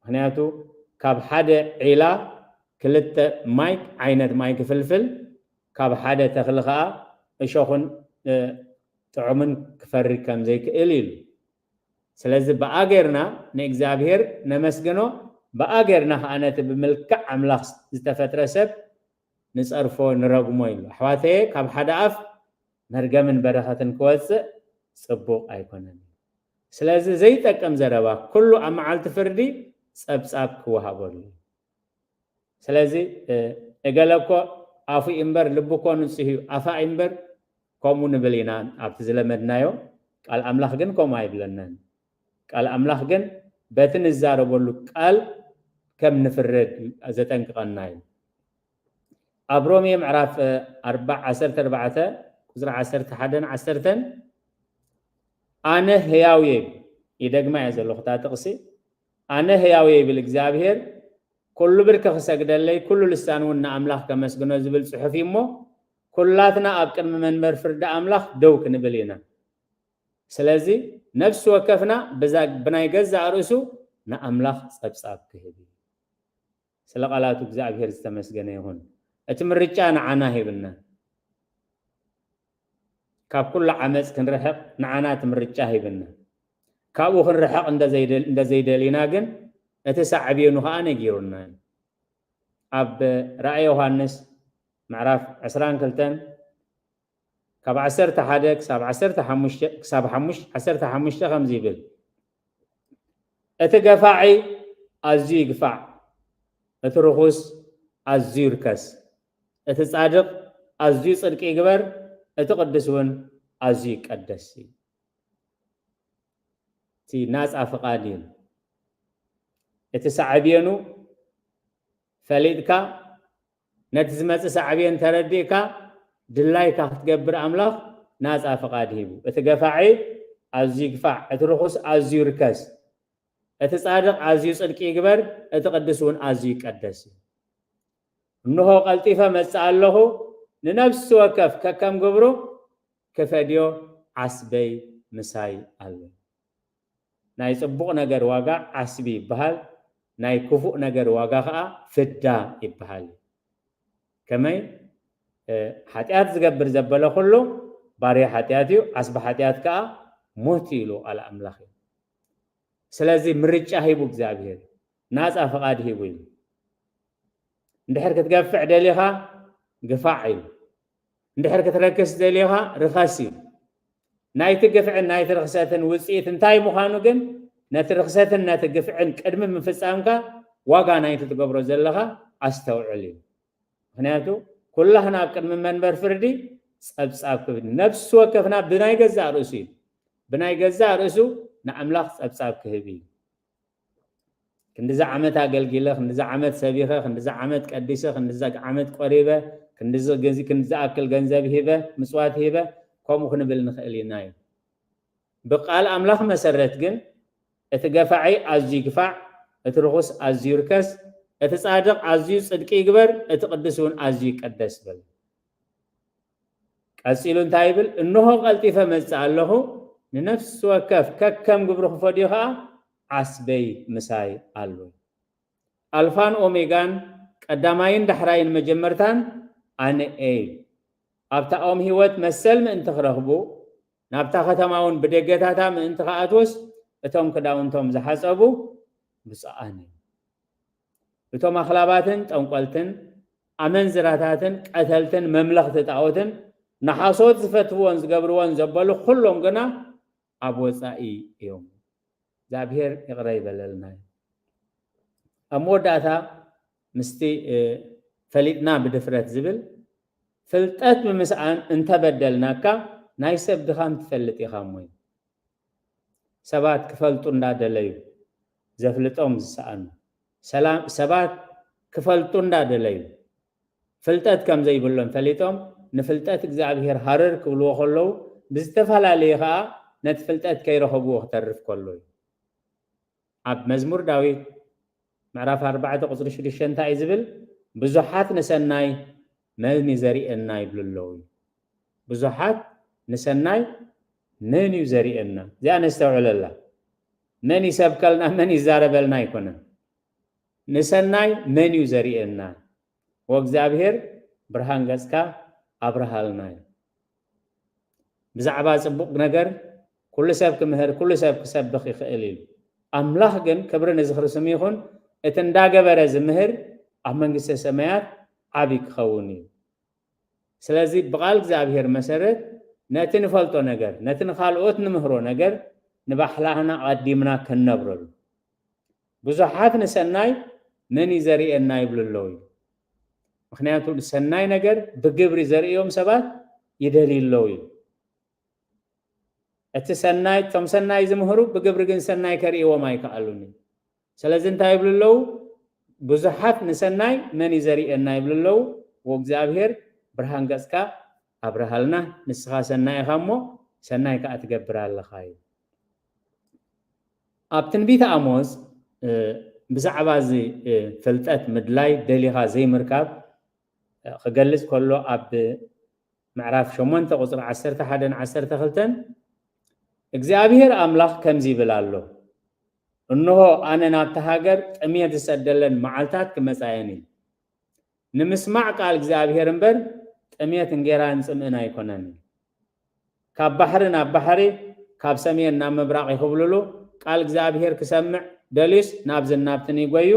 ምኽንያቱ ካብ ሓደ ዒላ ክልተ ማይ ዓይነት ማይ ክፍልፍል፣ ካብ ሓደ ተኽሊ ኸኣ እሾኽን፣ እ፣ ጥዑምን ክፈሪ ከም ዘይክእል ኢሉ። ስለዚ ብኣ ጌርና ንእግዚኣብሔር ነመስግኖ፣ ብኣ ጌርና ኸኣ ነቲ ብምልክዕ ኣምላኽ ዝተፈጥረ ሰብ ንጸርፎ፣ ንረግሞ ኢሉ። ኣሕዋተየ፣ ካብ ሓደ ኣፍ መርገምን በረኸትን ክወጽእ ጽቡቕ ኣይኮነን። ስለዚ ዘይጠቅም ዘረባ ኩሉ ኣብ መዓልቲ ፍርዲ ጸብጻብ ክወሃበሉ እዩ። ስለዚ፣ እ፣ እገለ እኮ ኣፉ እዩ እምበር ልቡ እኮ ንጹህ እዩ፣ ኣፋ እዩ እምበር ከምኡ ንብል ኢና ኣብቲ ዝለመድናዮ። ቃል ኣምላኽ ግን ከምኡ ኣይብለናን። ቃል ኣምላኽ ግን በቲ ንዛረበሉ ቃል ከም ንፍረድ ዘጠንቅቐና እዩ። ኣብ ሮሜ ምዕራፍ፣ እ፣ ኣርባ፣ ዓሰርተ ኣርባዕተ ቁጽሪ ዓሰርተ ሓደን ዓሰርተን፣ ኣነ ህያው እየ፣ ይደግማ እየ ዘለኹ እታ ጥቕሲ፣ ኣነ ህያው እየ ይብል እግዚኣብሔር፣ ኩሉ ብርኪ ክሰግደለይ፣ ኩሉ ልሳን እውን ንኣምላኽ ከመስግኖ ዝብል ጽሑፍ እዩ እሞ፣ ኩላትና ኣብ ቅድሚ መንበር ፍርዲ ኣምላኽ ደው ክንብል ኢና። ስለዚ ነፍሲ ወከፍና ብዛ-፣ ብናይ ገዛእ ርእሱ ንኣምላኽ ጸብጻብ ክህብ እዩ። ስለ ቃላቱ እግዚኣብሔር ዝተመስገነ ይኹን። እቲ ምርጫ ንዓና ሂብና። ካብ ኩሉ ዓመፅ ክንርሕቕ ንዓና እቲ ምርጫ ሂብና። ካብኡ ክንርሕቕ እንተዘይደል-፣ እንተዘይደሊና ግን እቲ ሳዕቤኑ ኸዓ ነጊሩና እዩ። ኣብ ራእየ ዮሃንስ ምዕራፍ ዕስራን ክልተን ካብ ዓሰርተ ሓደ ክሳብ ዓሰርተ ሓሙሽተ፣ ክሳብ ሓሙሽተ፣ ዓሰርተ ሓሙሽተ ከምዚ ይብል፣ "እቲ ገፋዒ ኣዝዩ ይግፋዕ፣ እቲ ርኹስ ኣዝዩ ይርከስ፣ እቲ ጻድቕ ኣዝዩ ጽድቂ ይግበር፣ እቲ ቅዱስ እውን ኣዝዩ ይቀደስ" እዩ። እቲ ናጻ ፍቓድ እዩ። እቲ ሳዕቤኑ ፈሊጥካ፣ ነቲ ዝመጽእ ሳዕቤን ተረዲእካ፣ ድላይካ ክትገብር ኣምላኽ ናጻ ፍቓድ ሂቡ። እቲ ገፋዒ ኣዝዩ ይግፋዕ፣ እቲ ርኹስ ኣዝዩ ይርከስ፣ እቲ ጻድቕ ኣዝዩ ጽድቂ ይግበር፣ እቲ ቅዱስ እውን ኣዝዩ ይቀደስ እዩ። እንሆ ቀልጢፈ መጽእ ኣለኹ፣ ንነፍሲ ወከፍ ከከም ግብሩ ክፈድዮ ዓስበይ ምሳይ ኣሎ። ናይ ጽቡቕ ነገር ዋጋ ዓስቢ ይበሃል፣ ናይ ክፉእ ነገር ዋጋ ኸኣ ፍዳ ይበሃል። ከመይ? እ፣ ሓጢኣት ዝገብር ዘበለ ኩሉ ባርያ ሓጢኣት እዩ፣ ዓስቢ ሓጢኣት ከኣ ሞት እዩ ኢሉ ቃል ኣምላኽ እዩ። ስለዚ ምርጫ ሂቡ እግዚኣብሔር፣ ናጻ ፍቓድ ሂቡ እዩ። እንድሕር ክትገፍዕ ደሊኻ ግፋዕ እዩ። እንድሕር ክትረክስ ደሊኻ ርከስ እዩ። ናይቲ ግፍዕን ናይቲ ርኽሰትን ውጽኢት እንታይ ምዃኑ ግን ነቲ ርኽሰትን ነቲ ግፍዕን ቅድሚ ምፍጻምካ ዋጋ ናይቲ ትገብሮ ዘለኻ ኣስተውዕል እዩ። ምኽንያቱ ኩላህና ኣብ ቅድሚ መንበር ፍርዲ ጸብጻብ ክብል፣ ነፍሲ ወከፍና ብናይ ገዛእ ርእሱ እዩ። ብናይ ገዛእ ርእሱ ንኣምላኽ ጸብጻብ ክህብ እዩ። ክንድዚ ዓመት ኣገልጊለ፣ ክንድዚ ዓመት ሰቢኸ፣ ክንድዚ ዓመት ቀዲሰ፣ ክንድዚ ዓመት ቆሪበ፣ ክንድዚ ግዜ፣ ክንድዚ ኣክል ገንዘብ ሂበ፣ ምጽዋት ሂበ፣ ከምኡ ክንብል ንኽእል ኢና እዩ። ብቃል ኣምላኽ መሰረት ግን እቲ ገፋዒ ኣዝዩ ይግፋዕ፣ እቲ ርኹስ ኣዝዩ ይርከስ፣ እቲ ጻድቕ ኣዝዩ ጽድቂ ይግበር፣ እቲ ቅዱስ እውን ኣዝዩ ይቀደስ በል። ቀጺሉ እንታይ ይብል? እንሆ ቀልጢፈ መጽእ ኣለኹ፣ ንነፍሲ ወከፍ ከከም ግብሩ ክፈድዩ ኸኣ ዓስበይ ምሳይ ኣሎ። ኣልፋን ኦሜጋን፣ ቀዳማይን ዳሕራይን መጀመርታን ኣነ እየ። ኣብታ ኦም ህይወት መሰል ምእንቲ ክረኽቡ፣ ናብታ ከተማ እውን ብደገታታ ምእንቲ ክኣትዉስ፣ እቶም ክዳውንቶም ዝሓጸቡ ብፁዓን እዮም። እቶም ኣኽላባትን ጠንቆልትን ኣመንዝራታትን ቀተልትን መምለኽቲ ጣዖትን ንሓሶት ዝፈትውዎን ዝገብርዎን ዘበሉ ኩሎም ግና ኣብ ወጻኢ እዮም። እግዚኣብሔር ይቕረ ይበለልና። ኣብ መወዳእታ ምስቲ ፈሊጥና ብድፍረት ዝብል፣ ፍልጠት ብምስኣን እንተበደልናካ ናይ ሰብ ድኻም ትፈልጥ ኢኻ እሞ እዩ። ሰባት ክፈልጡ እንዳደለዩ ዘፍልጦም ዝሰኣኑ፣ ሰባት ክፈልጡ እንዳደለዩ ፍልጠት ከም ዘይብሎም ፈሊጦም ንፍልጠት እግዚኣብሔር ሃረር ክብልዎ ከለዉ፣ ብዝተፈላለየ ኸዓ ነቲ ፍልጠት ከይረኸብዎ ክተርፍ ከሎ እዩ። ኣብ መዝሙር ዳዊት ምዕራፍ ኣርባዕተ ቁፅሪ ሽዱሽተ እንታይ እዩ ዝብል? ብዙሓት ንሰናይ መን እዩ ዘርእየና ይብሉ ኣለዉ። ብዙሓት ንሰናይ መን እዩ ዘርእየና? እዚኣ ነስተውዕለላ። መን ይሰብከልና፣ መን ይዛረበልና ኣይኮነን። ንሰናይ መን እዩ ዘርእየና? ወእግዚኣብሔር ብርሃን ገጽካ ኣብርሃልና እዩ። ብዛዕባ ጽቡቕ ነገር ኩሉ ሰብ ክምህር፣ ኩሉ ሰብ ክሰብኽ ይኽእል እዩ። ኣምላኽ ግን፣ ክብሪ ንዝኽሪ ስሙ ይኹን፣ እቲ እንዳገበረ ዝምህር ኣብ መንግስተ ሰማያት ዓቢ ክኸውን እዩ። ስለዚ ብቓል እግዚኣብሔር መሰረት ነቲ ንፈልጦ ነገር፣ ነቲ ንኻልኦት ንምህሮ ነገር ንባሕላህና ኣቐዲምና ክንነብረሉ። ብዙሓት ንሰናይ መን እዩ ዘርእየና ይብሉ ኣለዉ እዩ። ምኽንያቱ ሰናይ ነገር ብግብሪ ዘርእዮም ሰባት ይደልዩ ኣለዉ እዩ። እቲ ሰናይ፣ እቶም ሰናይ ዝምህሩ ብግብሪ ግን ሰናይ ከርእይዎም ኣይከኣሉን እዩ። ስለዚ እንታይ ይብሉ ኣለዉ? ብዙሓት ንሰናይ መን እዩ ዘርእየና ይብሉ ኣለዉ። ወእግዚኣብሔር ብርሃን ገጽካ ኣብርሃልና፣ ንስኻ ሰናይ ኢኻ እሞ ሰናይ ከኣ ትገብር ኣለኻ እዩ። ኣብ ትንቢት ኣሞስ፣ እ፣ ብዛዕባ እዚ፣ እ፣ ፍልጠት ምድላይ ደሊኻ ዘይምርካብ፣ እ፣ ክገልጽ ከሎ ኣብ ምዕራፍ ሸሞንተ ቁጽሪ ዓሰርተ ሓደን ዓሰርተ ክልተን እግዚኣብሔር ኣምላኽ ከምዚ ይብል ኣሎ፣ እንሆ ኣነ ናብታ ሃገር ጥሜት ዝሰደለን መዓልታት ክመጻ እየን እዩ። ንምስማዕ ቃል እግዚኣብሔር እምበር ጥሜት እንጌራን ጽምእን ኣይኮነን እዩ። ካብ ባሕሪ ናብ ባሕሪ፣ ካብ ሰሜን ናብ ምብራቕ ይኽብልሉ፣ ቃል እግዚኣብሔር ክሰምዕ ደልዩስ ናብዝን ናብትን ይጎዩ፣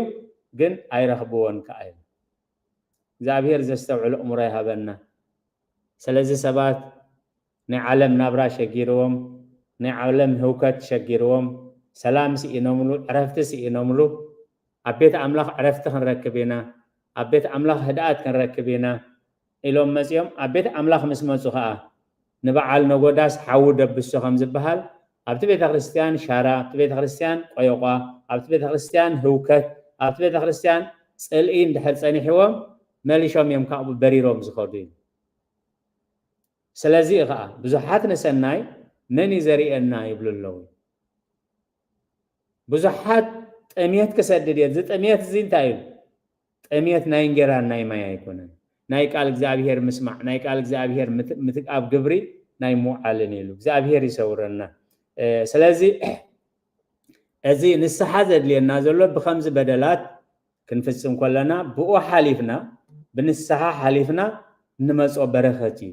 ግን ኣይረኽብዎን ከኣ እዩ። እግዚኣብሔር ዘስተውዕል ኣእምሮ ይሃበና። ስለዚ ሰባት ናይ ዓለም ናብራ ሸጊርዎም፣ ናይ ዓለም ህውከት ሸጊርዎም፣ ሰላም ስኢኖምሉ፣ ዕረፍቲ ስኢኖምሉ፣ ኣብ ቤት ኣምላኽ ዕረፍቲ ክንረክብ ኢና፣ ኣብ ቤት ኣምላኽ ህድኣት ክንረክብ ኢና ኢሎም መጺኦም ኣብ ቤት ኣምላኽ ምስ መጹ ኸኣ፣ ንበዓል ነጎዳስ ሓዊ ደብሶ ከም ዝበሃል፣ ኣብቲ ቤተ ክርስቲያን ሻራ፣ ኣብቲ ቤተ ክርስቲያን ቆየቋ፣ ኣብቲ ቤተ ክርስቲያን ህውከት፣ ኣብቲ ቤተ ክርስቲያን ጽልኢ እንድሕር ጸኒሕዎም፣ መሊሾም እዮም ካብኡ በሪሮም ዝኸዱ እዩ። ስለዚ እዩ ኸኣ ብዙሓት ንሰናይ መን እዩ ዘርእየና ይብሉ ኣለዉ። ብዙሓት ጥሜት ክሰድድ እየ። እዚ ጥሜት እዚ እንታይ እዩ? ጥሜት ናይ እንጌራን ናይ ማይ ኣይኮነን። ናይ ቃል እግዚኣብሔር ምስማዕ፣ ናይ ቃል እግዚኣብሔር ምት-፣ ምት-፣ ኣብ ግብሪ ናይ ምውዓልን እዩ ኢሉ። እግዚኣብሔር ይሰውረና። እ፣ ስለዚ እዚ ንስሓ ዘድልየና ዘሎ ብኸምዚ በደላት ክንፍጽም ከለና ብኡ ሓሊፍና፣ ብንስሓ ሓሊፍና እንመጾ በረኸት እዩ።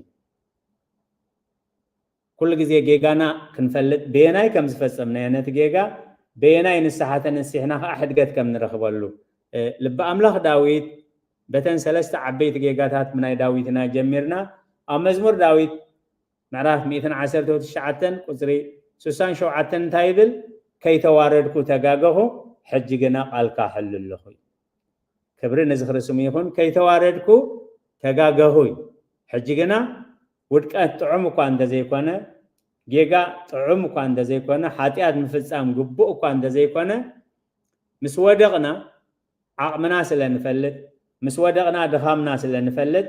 ኩሉ ግዜ ጌጋና ክንፈልጥ፣ በየናይ ከም ዝፈጸምናዮ ነቲ ጌጋ፣ በየናይ ንስሓ ተነሲሕና ከኣ ሕድገት ከም ንረኽበሉ። እ፣ ልቢ ኣምላኽ ዳዊት በተን ሰለስተ ዓበይቲ ጌጋታት ብናይ ዳዊት ኢና ጀሚርና። ኣብ መዝሙር ዳዊት ምዕራፍ ሚእትን ዓሰርተ ትሽዓተን ቁጽሪ ስሳን ሸውዓተን እንታይ ይብል? "ከይተዋረድኩ ተጋገኹ፣ ሕጂ ግና ቃልካ ሕሉ ኣለኹ" እዩ። ክብሪ ንዝኽሪ ስሙ ይኹን። "ከይተዋረድኩ ተጋገኹ" እዩ። ሕጂ ግና ውድቀት ጥዑም እኳ እንተዘይኮነ፣ ጌጋ ጥዑም እኳ እንተዘይኮነ፣ ሓጢኣት ምፍጻም ግቡእ እኳ እንተዘይኮነ፣ ምስ ወደቕና ዓቕምና ስለ ንፈልጥ፣ ምስ ወደቕና ድኻምና ስለ ንፈልጥ፣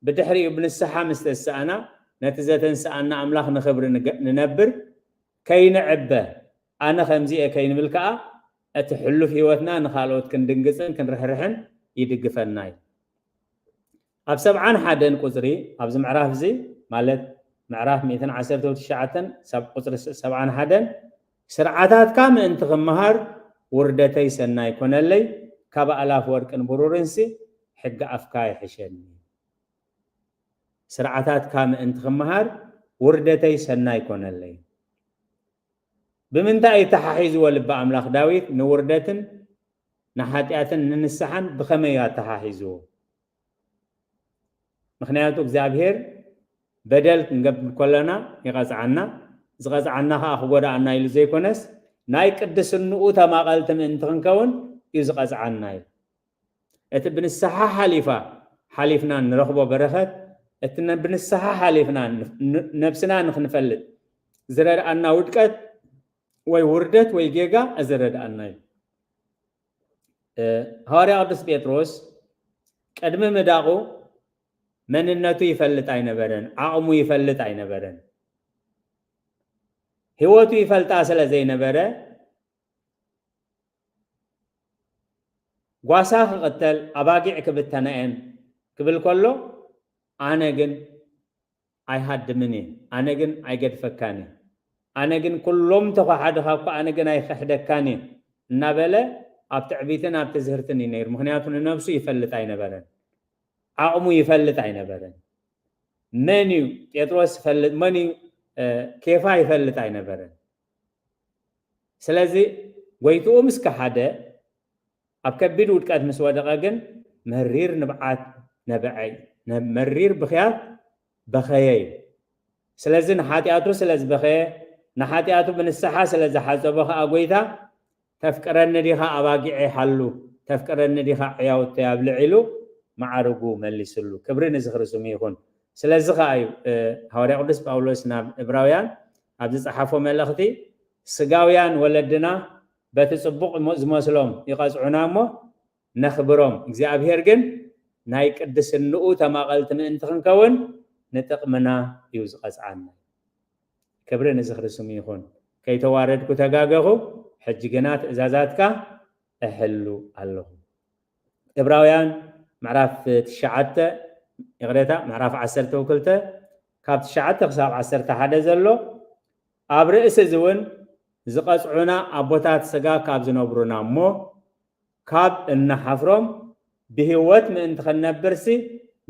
ብድሕሪኡ ብንስሓ ምስ ተሳእና፣ ነቲ ዘተንስኣና ኣምላኽ ንኽብሪ ንገ-፣ ንነብር፣ ከይንዕበ፣ ኣነ ከምዚ እየ ከይንብል ከኣ፣ እቲ ሕሉፍ ህይወትና ንኻልኦት ክንድንግጽን ክንርሕርሕን ይድግፈና እዩ። ኣብ ሰብዓን ሓደን ቁጽሪ፣ ኣብዚ ምዕራፍ እዚ ማለት ምዕራፍ ሚእትን ዓሰርተ ትሽዓተን፣ ሰብ ቁጽሪ ሰብዓን ሓደን፣ ስርዓታትካ ምእንቲ ክመሃር ውርደተይ ሰናይ ኮነለይ፣ ካብ ኣእላፍ ወርቅን ብሩርንሲ ሕጊ ኣፍካ ይሕሸኒ። ስርዓታትካ ምእንቲ ክመሃር ውርደተይ ሰናይ ኮነለይ። ብምንታይ እዩ ተሓሒዝዎ ልቢ ኣምላኽ ዳዊት ንውርደትን ንሓጢኣትን ንንስሓን ብኸመይ እዩ ኣተሓሒዝዎ? ምኽንያቱ እግዚኣብሔር በደል ክንገብር ከለና ይቐጽዓና፣ ዝቐጽዓና ኸዓ ክጎድኣና ኢሉ ዘይኮነስ ናይ ቅድስንኡ ተማቐልቲ ምእንቲ ክንከውን እዩ ዝቐጽዓና እዩ። እቲ ብንስሓ ሓሊፋ ሓሊፍና ንረኽቦ በረኸት፣ እቲ ነ- ብንስሓ ሓሊፍና ን- ን- ነብስና ንክንፈልጥ ዝረድኣና ውድቀት ወይ ውርደት ወይ ጌጋ ዝረድኣና እዩ። እ፣ ሃዋርያ ቅዱስ ጴጥሮስ ቅድሚ ምዳቑ መንነቱ ይፈልጥ ኣይነበረን፣ ዓቕሙ ይፈልጥ ኣይነበረን። ህይወቱ ይፈልጣ ስለ ዘይነበረ ጓሳ ክቕተል ኣባጊዕ ክብተና እየን ክብል ከሎ ኣነ ግን ኣይሃድምን እየ፣ ኣነ ግን ኣይገድፈካን እየ፣ ኣነ ግን ኩሎም ተኳሓድኻ እኮ ኣነ ግን ኣይክሕደካን እየ እናበለ ኣብ ትዕቢትን ኣብ ትዝህርትን እዩ ነይሩ። ምክንያቱ ንነብሱ ይፈልጥ ኣይነበረን፣ ዓቕሙ ይፈልጥ ኣይነበረን። መን እዩ ጴጥሮስ ይፈልጥ፣ መን እዩ እ፣ ኬፋ ይፈልጥ ኣይነበረን። ስለዚ ጎይትኡ ምስ ከሓደ ኣብ ከቢድ ውድቀት ምስ ወደቐ ግን መሪር ንብዓት ነበዐ እዩ። ነ- መሪር ብኽያት በኸየ እዩ። ስለዚ ንሓጢኣቱ ስለ ዝበኸየ፣ ንሓጢኣቱ ብንስሓ ስለ ዝሓጸቦ ኸዓ ጎይታ ተፍቅረኒ ዲኻ ኣባጊዐይ ሓሉ፣ ተፍቅረኒ ዲኻ ዕያውተይ ኣብልዕ ኢሉ መዓርጉ መሊስሉ። ክብሪ ንዝኽሪ ስሙ ይኹን። ስለዚ ኸዓ እዩ እ፣ ሃዋርያ ቅዱስ ጳውሎስ ናብ እብራውያን ኣብ ዝጸሓፎ መልእኽቲ ስጋውያን ወለድና በቲ ጽቡቕ ሞ- ዝመስሎም ይቐጽዑና እሞ ነኽብሮም፣ እግዚኣብሔር ግን ናይ ቅድስንኡ ተማቐልቲ ምእንቲ ክንከውን ንጥቕምና እዩ ዝቐጽዓና። ክብሪ ንዝኽሪ ስሙ ይኹን። ከይተዋረድኩ ተጋገኹ፣ ሕጂ ግና ትእዛዛትካ እሕሉ ኣለኹ። እብራውያን ምዕራፍ ትሽዓተ፣ ይቕሬታ፣ ምዕራፍ ዓሰርተ ክልተ ካብ ትሽዓተ ክሳብ ዓሰርተ ሓደ ዘሎ፣ ኣብ ርእሲ እዚ እውን ዝቐጽዑና ኣቦታት ስጋ ካብ ዝነብሩና እሞ ካብ እንሓፍሮም ብህይወት ምእንቲ ክንነብርሲ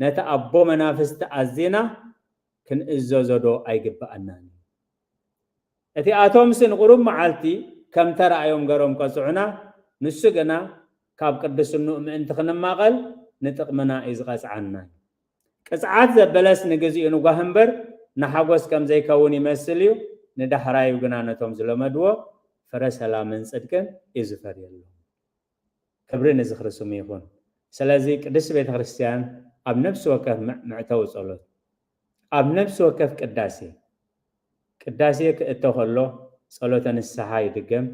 ነቲ ኣቦ መናፍስቲ ኣዚና ክንእዘዞ ዶ ኣይግብኣናን እዩ? እቲኣቶምሲ ንቁሩብ መዓልቲ ከም ተራእዮም ገሮም ቀጽዑና፣ ንሱ ግና ካብ ቅድስንኡ ምእንቲ ክንማቐል ንጥቕምና እዩ ዝቐጽዓና። ቅጽዓት ዘበለስ ንግዚኡ ንጓህ እምበር ንሓጎስ ከም ዘይከውን ይመስል እዩ፣ ንዳሕራዩ ግና ነቶም ዝለመድዎ ፍረ ሰላምን ጽድቅን እዩ ዝፈርየሎም። ክብሪ ንዝኽሪ ስሙ ይኹን። ስለዚ ቅድስቲ ቤተ ክርስቲያን ኣብ ነፍሲ ወከፍ መ- መዕተዊ ጸሎት፣ ኣብ ነፍሲ ወከፍ ቅዳሴ፣ ቅዳሴ ክእቶ ከሎ ጸሎተ ንስሓ ይድገም፣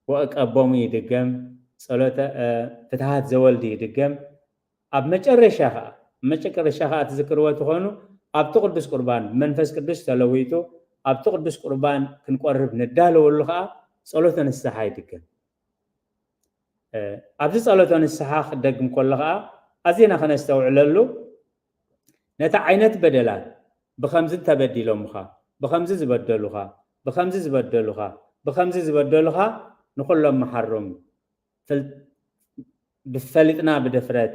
ወእቀቦሙ ይድገም፣ ጸሎተ እ፣ ፍትሃት ዘወልድ ይድገም። ኣብ መጨረሻ ኸዓ መጨረሻ ኸዓ ትዝክርዎ ትኾኑ ኣብቲ ቅዱስ ቁርባን መንፈስ ቅዱስ ተለዊጡ ኣብቲ ቅዱስ ቁርባን ክንቆርብ ንዳለወሉ ኸዓ ጸሎተ ንስሓ ይድገም። እ፣ ኣብዚ ጸሎተ ንስሓ ክደግም ከሎ ኸዓ ኣዚና ከነስተውዕለሉ ነቲ ዓይነት በደላት ብኸምዚ ተበዲሎምኻ፣ ብኸምዚ ዝበደሉኻ፣ ብኸምዚ ዝበደሉኻ፣ ብኸምዚ ዝበደሉኻ ንኹሎም መሓሮም እዩ። ፍል- ብፈሊጥና ብድፍረት፣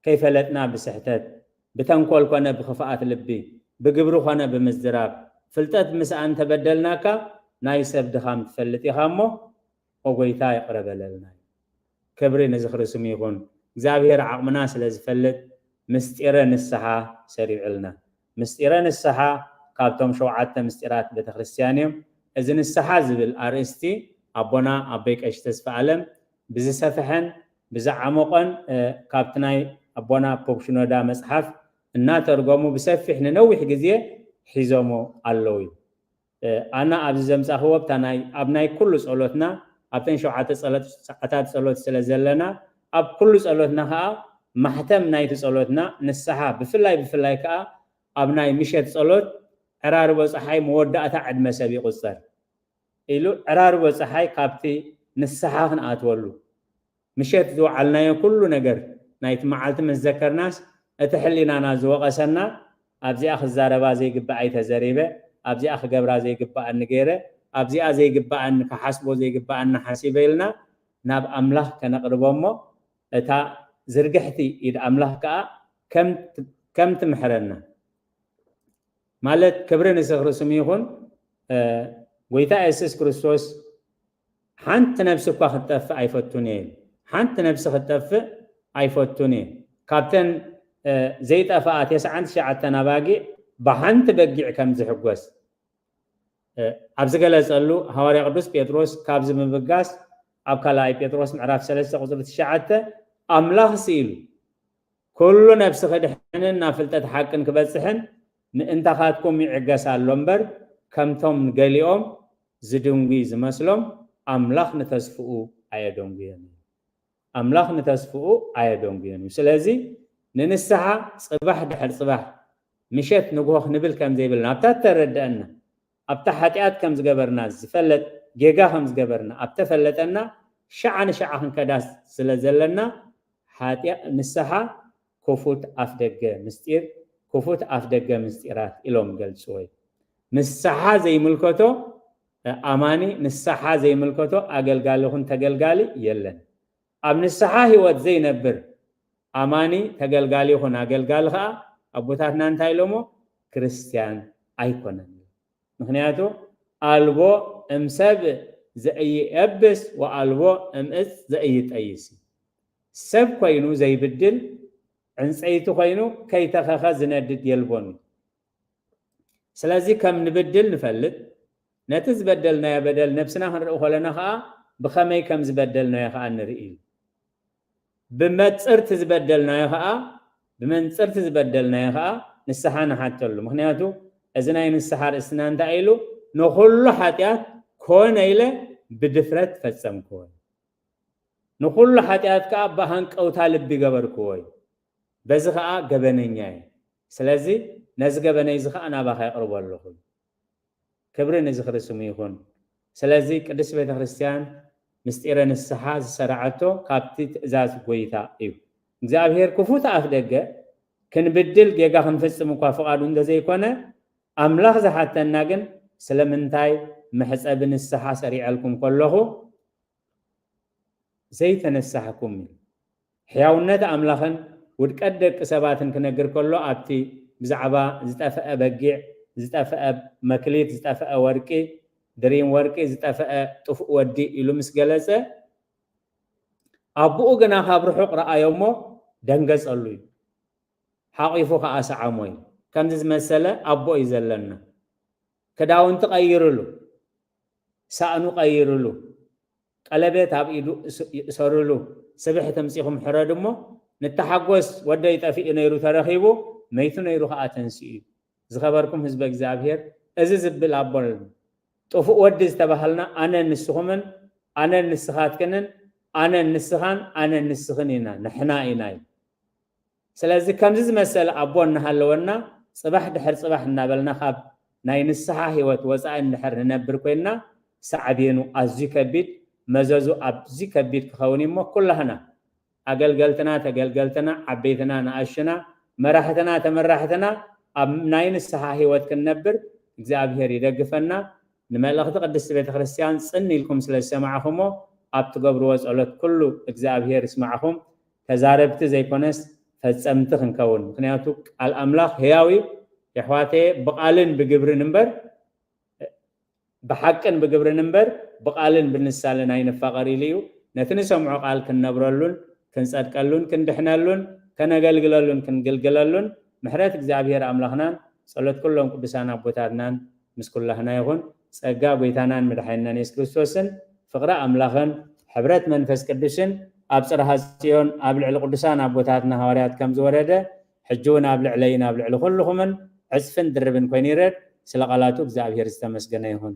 ከይፈለጥና ብስሕተት፣ ብተንኮል ኮነ ብኽፍኣት ልቢ፣ ብግብሪ ኮነ ብምዝራብ፣ ፍልጠት ምስኣን ተበደልናካ፣ ናይ ሰብ ድኻም ትፈልጥ ኢኻ እሞ፣ ኦ ጎይታ ይቕረ በለልና። ክብሪ ንዝኽሪ ስሙ ይኹን። እግዚኣብሔር ዓቕምና ስለ ዝፈልጥ ምስጢረ ንስሓ ሰሪዑልና። ምስጢረ ንስሓ ካብቶም ሸውዓተ ምስጢራት ቤተ ክርስቲያን እዮም። እዚ ንስሓ ዝብል ኣርእስቲ ኣቦና ኣቦይ ቀሺ ተስፋ ኣለም ብዝሰፍሐን ብዝዓመቖን እ፣ ካብቲ ናይ ኣቦና ፖፕ ሽኖዳ መጽሓፍ እናተርጎሙ ብሰፊሕ ንነዊሕ ግዜ ሒዞሞ ኣለዉ እዩ። እ፣ ኣነ ኣብዚ ዘምጻኽዎ ኣብታ ናይ ኣብ ናይ ኩሉ ጸሎትና ኣብተን ሸውዓተ ጸሎት ሰዓታት ጸሎት ስለ ዘለና ኣብ ኩሉ ጸሎትና ከኣ ማሕተም ናይቲ ጸሎትና ንስሓ ብፍላይ ብፍላይ ከኣ ኣብ ናይ ምሸት ጸሎት ዕራርቦ ጸሓይ መወዳእታ ዕድመ ሰብ ይቑጸር ኢሉ ዕራርቦ ጸሓይ ካብቲ ንስሓ ክንኣትወሉ፣ ምሸት ዝወዓልናዮ ኩሉ ነገር ናይቲ መዓልቲ ምስ ዘከርናስ፣ እቲ ሕሊናና ዝወቐሰና፣ ኣብዚኣ ክዛረባ ዘይግባኣይ ተዘሪበ፣ ኣብዚኣ ክገብራ ዘይግባኣኒ ገይረ፣ ኣብዚኣ ዘይግባኣኒ፣ ክሓስቦ ዘይግባኣኒ ሓሲበ ኢልና ናብ ኣምላኽ ከነቕርቦ እሞ፣ እታ ዝርግሕቲ ኢድ ኣምላኽ ከኣ ከም ትምሕረና። ማለት ክብሪ ንስኽሪ ስሙ ይኹን። ጎይታ የሱስ ክርስቶስ ሓንቲ ነብሲ እኳ ክትጠፍእ ኣይፈቱን እየ። ሓንቲ ነብሲ ክትጠፍእ ኣይፈቱን እየ። ካብተን ዘይጠፍኣ ተስዓን ትሽዓተን ኣባጊዕ ብሓንቲ በጊዕ ከም ዝሕጎስ ኣብ ዝገለጸሉ፣ ሃዋርያ ቅዱስ ጴጥሮስ ካብዚ ምብጋስ ኣብ ካልኣይ ጴጥሮስ ምዕራፍ ሰለስተ ቁጽሪ ትሽዓተ ኣምላኽ ስኢሉ ኩሉ ነብሲ ክድሕንን ናብ ፍልጠት ሓቅን ክበጽሕን ምእንታኻትኩም ይዕገስ ኣሎ እምበር፣ ከምቶም ንገሊኦም ዝድንጉ ዝመስሎም ኣምላኽ ንተስፍኡ ኣየደንጉዮን እዩ። ኣምላኽ ንተስፍኡ ኣየደንጉዮን እዩ። ስለዚ ንንስሓ ጽባሕ ድሕር ጽባሕ፣ ምሸት ንግሆ ክንብል ከም ዘይብልና ኣብታ እተረድአና፣ ኣብታ ሓጢኣት ከም ዝገበርና ዝፈለጥ፣ ጌጋ ከም ዝገበርና ኣብ ተፈለጠና፣ ሸዓ ንሸዓ ክንከዳ ስለ ዘለና፣ ሓጢኣ-፣ ንስሓ ክፉት ኣፍ ደገ ምስጢር፣ ክፉት ኣፍ ደገ ምስጢራት ኢሎም ገልጽዎ እዩ። ንስሓ ዘይምልከቶ ኣማኒ፣ ንስሓ ዘይምልከቶ ኣገልጋሊ ይኹን ተገልጋሊ የለን። ኣብ ንስሓ ህይወት ዘይነብር ኣማኒ፣ ተገልጋሊ ይኹን ኣገልጋሊ ኸኣ ኣቦታትና እንታይ ኢሎሞ? ክርስትያን ኣይኮነን። ምኽንያቱ ኣልቦ እም ሰብ ዘኢየብስ ወኣልቦ እም እፅ ዘኢጠይስ። ሰብ ኮይኑ ዘይብድል፣ ዕንፀይቲ ኮይኑ ከይተኸኸ ዝነድድ የልቦን። ስለዚ ከም ንብድል ንፈልጥ፣ ነቲ ዝበደልናዮ በደል ነብስና ክንርኢ ከለና ኸኣ ብኸመይ ከም ዝበደልናዮ ኸኣ ንርኢ። ብመንጽርቲ ዝበደልናዮ ኸኣ፣ ብመንጽርቲ ዝበደልናዮ ኸኣ ንስሓ ንሓተሉ። ምኽንያቱ እዚ ናይ ንስሓ ርእስና እንታይ ኢሉ? ንኹሉ ሓጢኣት ኮነ ኢለ ብድፍረት ፈጸምክዎ። ንኹሉ ሓጢኣት ከኣ ብሃንቀውታ ልቢ ገበርክዎ እዩ። በዚ ኸኣ ገበነኛ እየ። ስለዚ ነዚ ገበነይ እዚ ኸኣ ናባኻ የቕርቦ ኣለኹ። ክብሪ ንዝኽሪ ስሙ ይኹን። ስለዚ ቅድስት ቤተ ክርስቲያን ምስጢረ ንስሓ ዝሰራዐቶ ካብቲ ትእዛዝ ጎይታ እዩ። እግዚኣብሔር ክፉት ኣፍ ደገ ክንብድል ጌጋ ክንፍጽም እኳ ፍቓዱ እንተዘይኮነ፣ ኣምላኽ ዝሓተና ግን ስለምንታይ መሕጸቢ ንስሓ ሰሪዐልኩም ከለኹ ዘይተነሳሕኩም እዩ። ሕያውነት ኣምላኽን ውድቀት ደቂ ሰባትን ክነግር ከሎ፣ ኣብቲ ብዛዕባ ዝጠፍአ በጊዕ፣ ዝጠፍአ መክሊት፣ ዝጠፍአ ወርቂ፣ ድሪም ወርቂ፣ ዝጠፍአ ጥፉእ ወዲ ኢሉ ምስ ገለጸ፣ ኣቦኡ ግና ካብ ርሑቕ ረኣዮ እሞ ደንገጸሉ እዩ። ሓቒፉ ኸኣ ሰዓሞ እዩ። ከምዚ ዝመሰለ ኣቦ እዩ ዘለና። ክዳውንቲ ቀይርሉ፣ ሳእኑ ቀይርሉ፣ ቀለቤት ኣብ ኢዱ እስ-፣ ይእሰርሉ። ስብሕቲ ኣምጺኹም ሕረዱ እሞ ንተሓጎስ፣ ወደይ ጠፊኡ ነይሩ ተረኺቡ፣ መይቱ ነይሩ ኸኣ ተንሲኡ እዩ። ዝኸበርኩም ህዝበ እግዚኣብሔር፣ እዚ ዝብል ኣቦ ኣሎ። ጥፉእ ወዲ ዝተባህልና ኣነን ንስኹምን፣ ኣነን ንስኻትክንን፣ ኣነን ንስኻን፣ ኣነን ንስኽን ኢና፣ ንሕና ኢና እዩ። ስለዚ ከምዚ ዝመሰለ ኣቦ እናሃለወና፣ ጽባሕ ድሕር ጽባሕ እናበልና ካብ ናይ ንስሓ ህይወት ወጻኢ እንድሕር ንነብር ኮይንና፣ ሳዕቤኑ ኣዝዩ ከቢድ፣ መዘዙ ኣዝዩ ከቢድ ክኸውን እዩ እሞ፣ ኩላህና ኣገልገልትና፣ ተገልገልትና፣ ዓበይትና፣ ንኣሽቱና፣ መራሕትና፣ ተመራሕትና ኣብ ናይ ንስሓ ህይወት ክንነብር እግዚኣብሔር ይደግፈና። ንመልእኽቲ ቅድስቲ ቤተ ክርስቲያን ጽን ኢልኩም ስለ ዝሰማዕኹሞ፣ ኣብ ትገብርዎ ጸሎት ኩሉ እግዚኣብሔር ይስማዕኹም። ተዛረብቲ ዘይኮነስ ፈጸምቲ ክንከውን። ምኽንያቱ ቃል ኣምላኽ ህያው እዩ። የሕዋተየ፣ ብቓልን ብግብርን እምበር፣ ብሓቅን ብግብርን እምበር፣ ብቓልን ብንሳልን ኣይንፋቐር ኢሉ እዩ። ነቲ ንሰምዖ ቃል ክንነብረሉን ክንጸድቀሉን ክንድሕነሉን ከነገልግለሉን ክንግልግለሉን ምሕረት እግዚኣብሔር ኣምላኽናን ጸሎት ኩሎም ቅዱሳን ኣቦታትናን ምስ ኩላህና ይኹን። ጸጋ ጐይታናን መድሓኒናን የሱስ ክርስቶስን ፍቕሪ ኣምላኽን ሕብረት መንፈስ ቅዱስን ኣብ ጽርሃ ጽዮን ኣብ ልዕሊ ቅዱሳን ኣቦታትና ሃዋርያት ከም ዝወረደ፣ ሕጂ እውን ኣብ ልዕለይን ኣብ ልዕሊ ኩልኹምን ዕጽፍን ድርብን ኮይኑ ይረድ። ስለ ቃላቱ እግዚኣብሔር ዝተመስገነ ይኹን።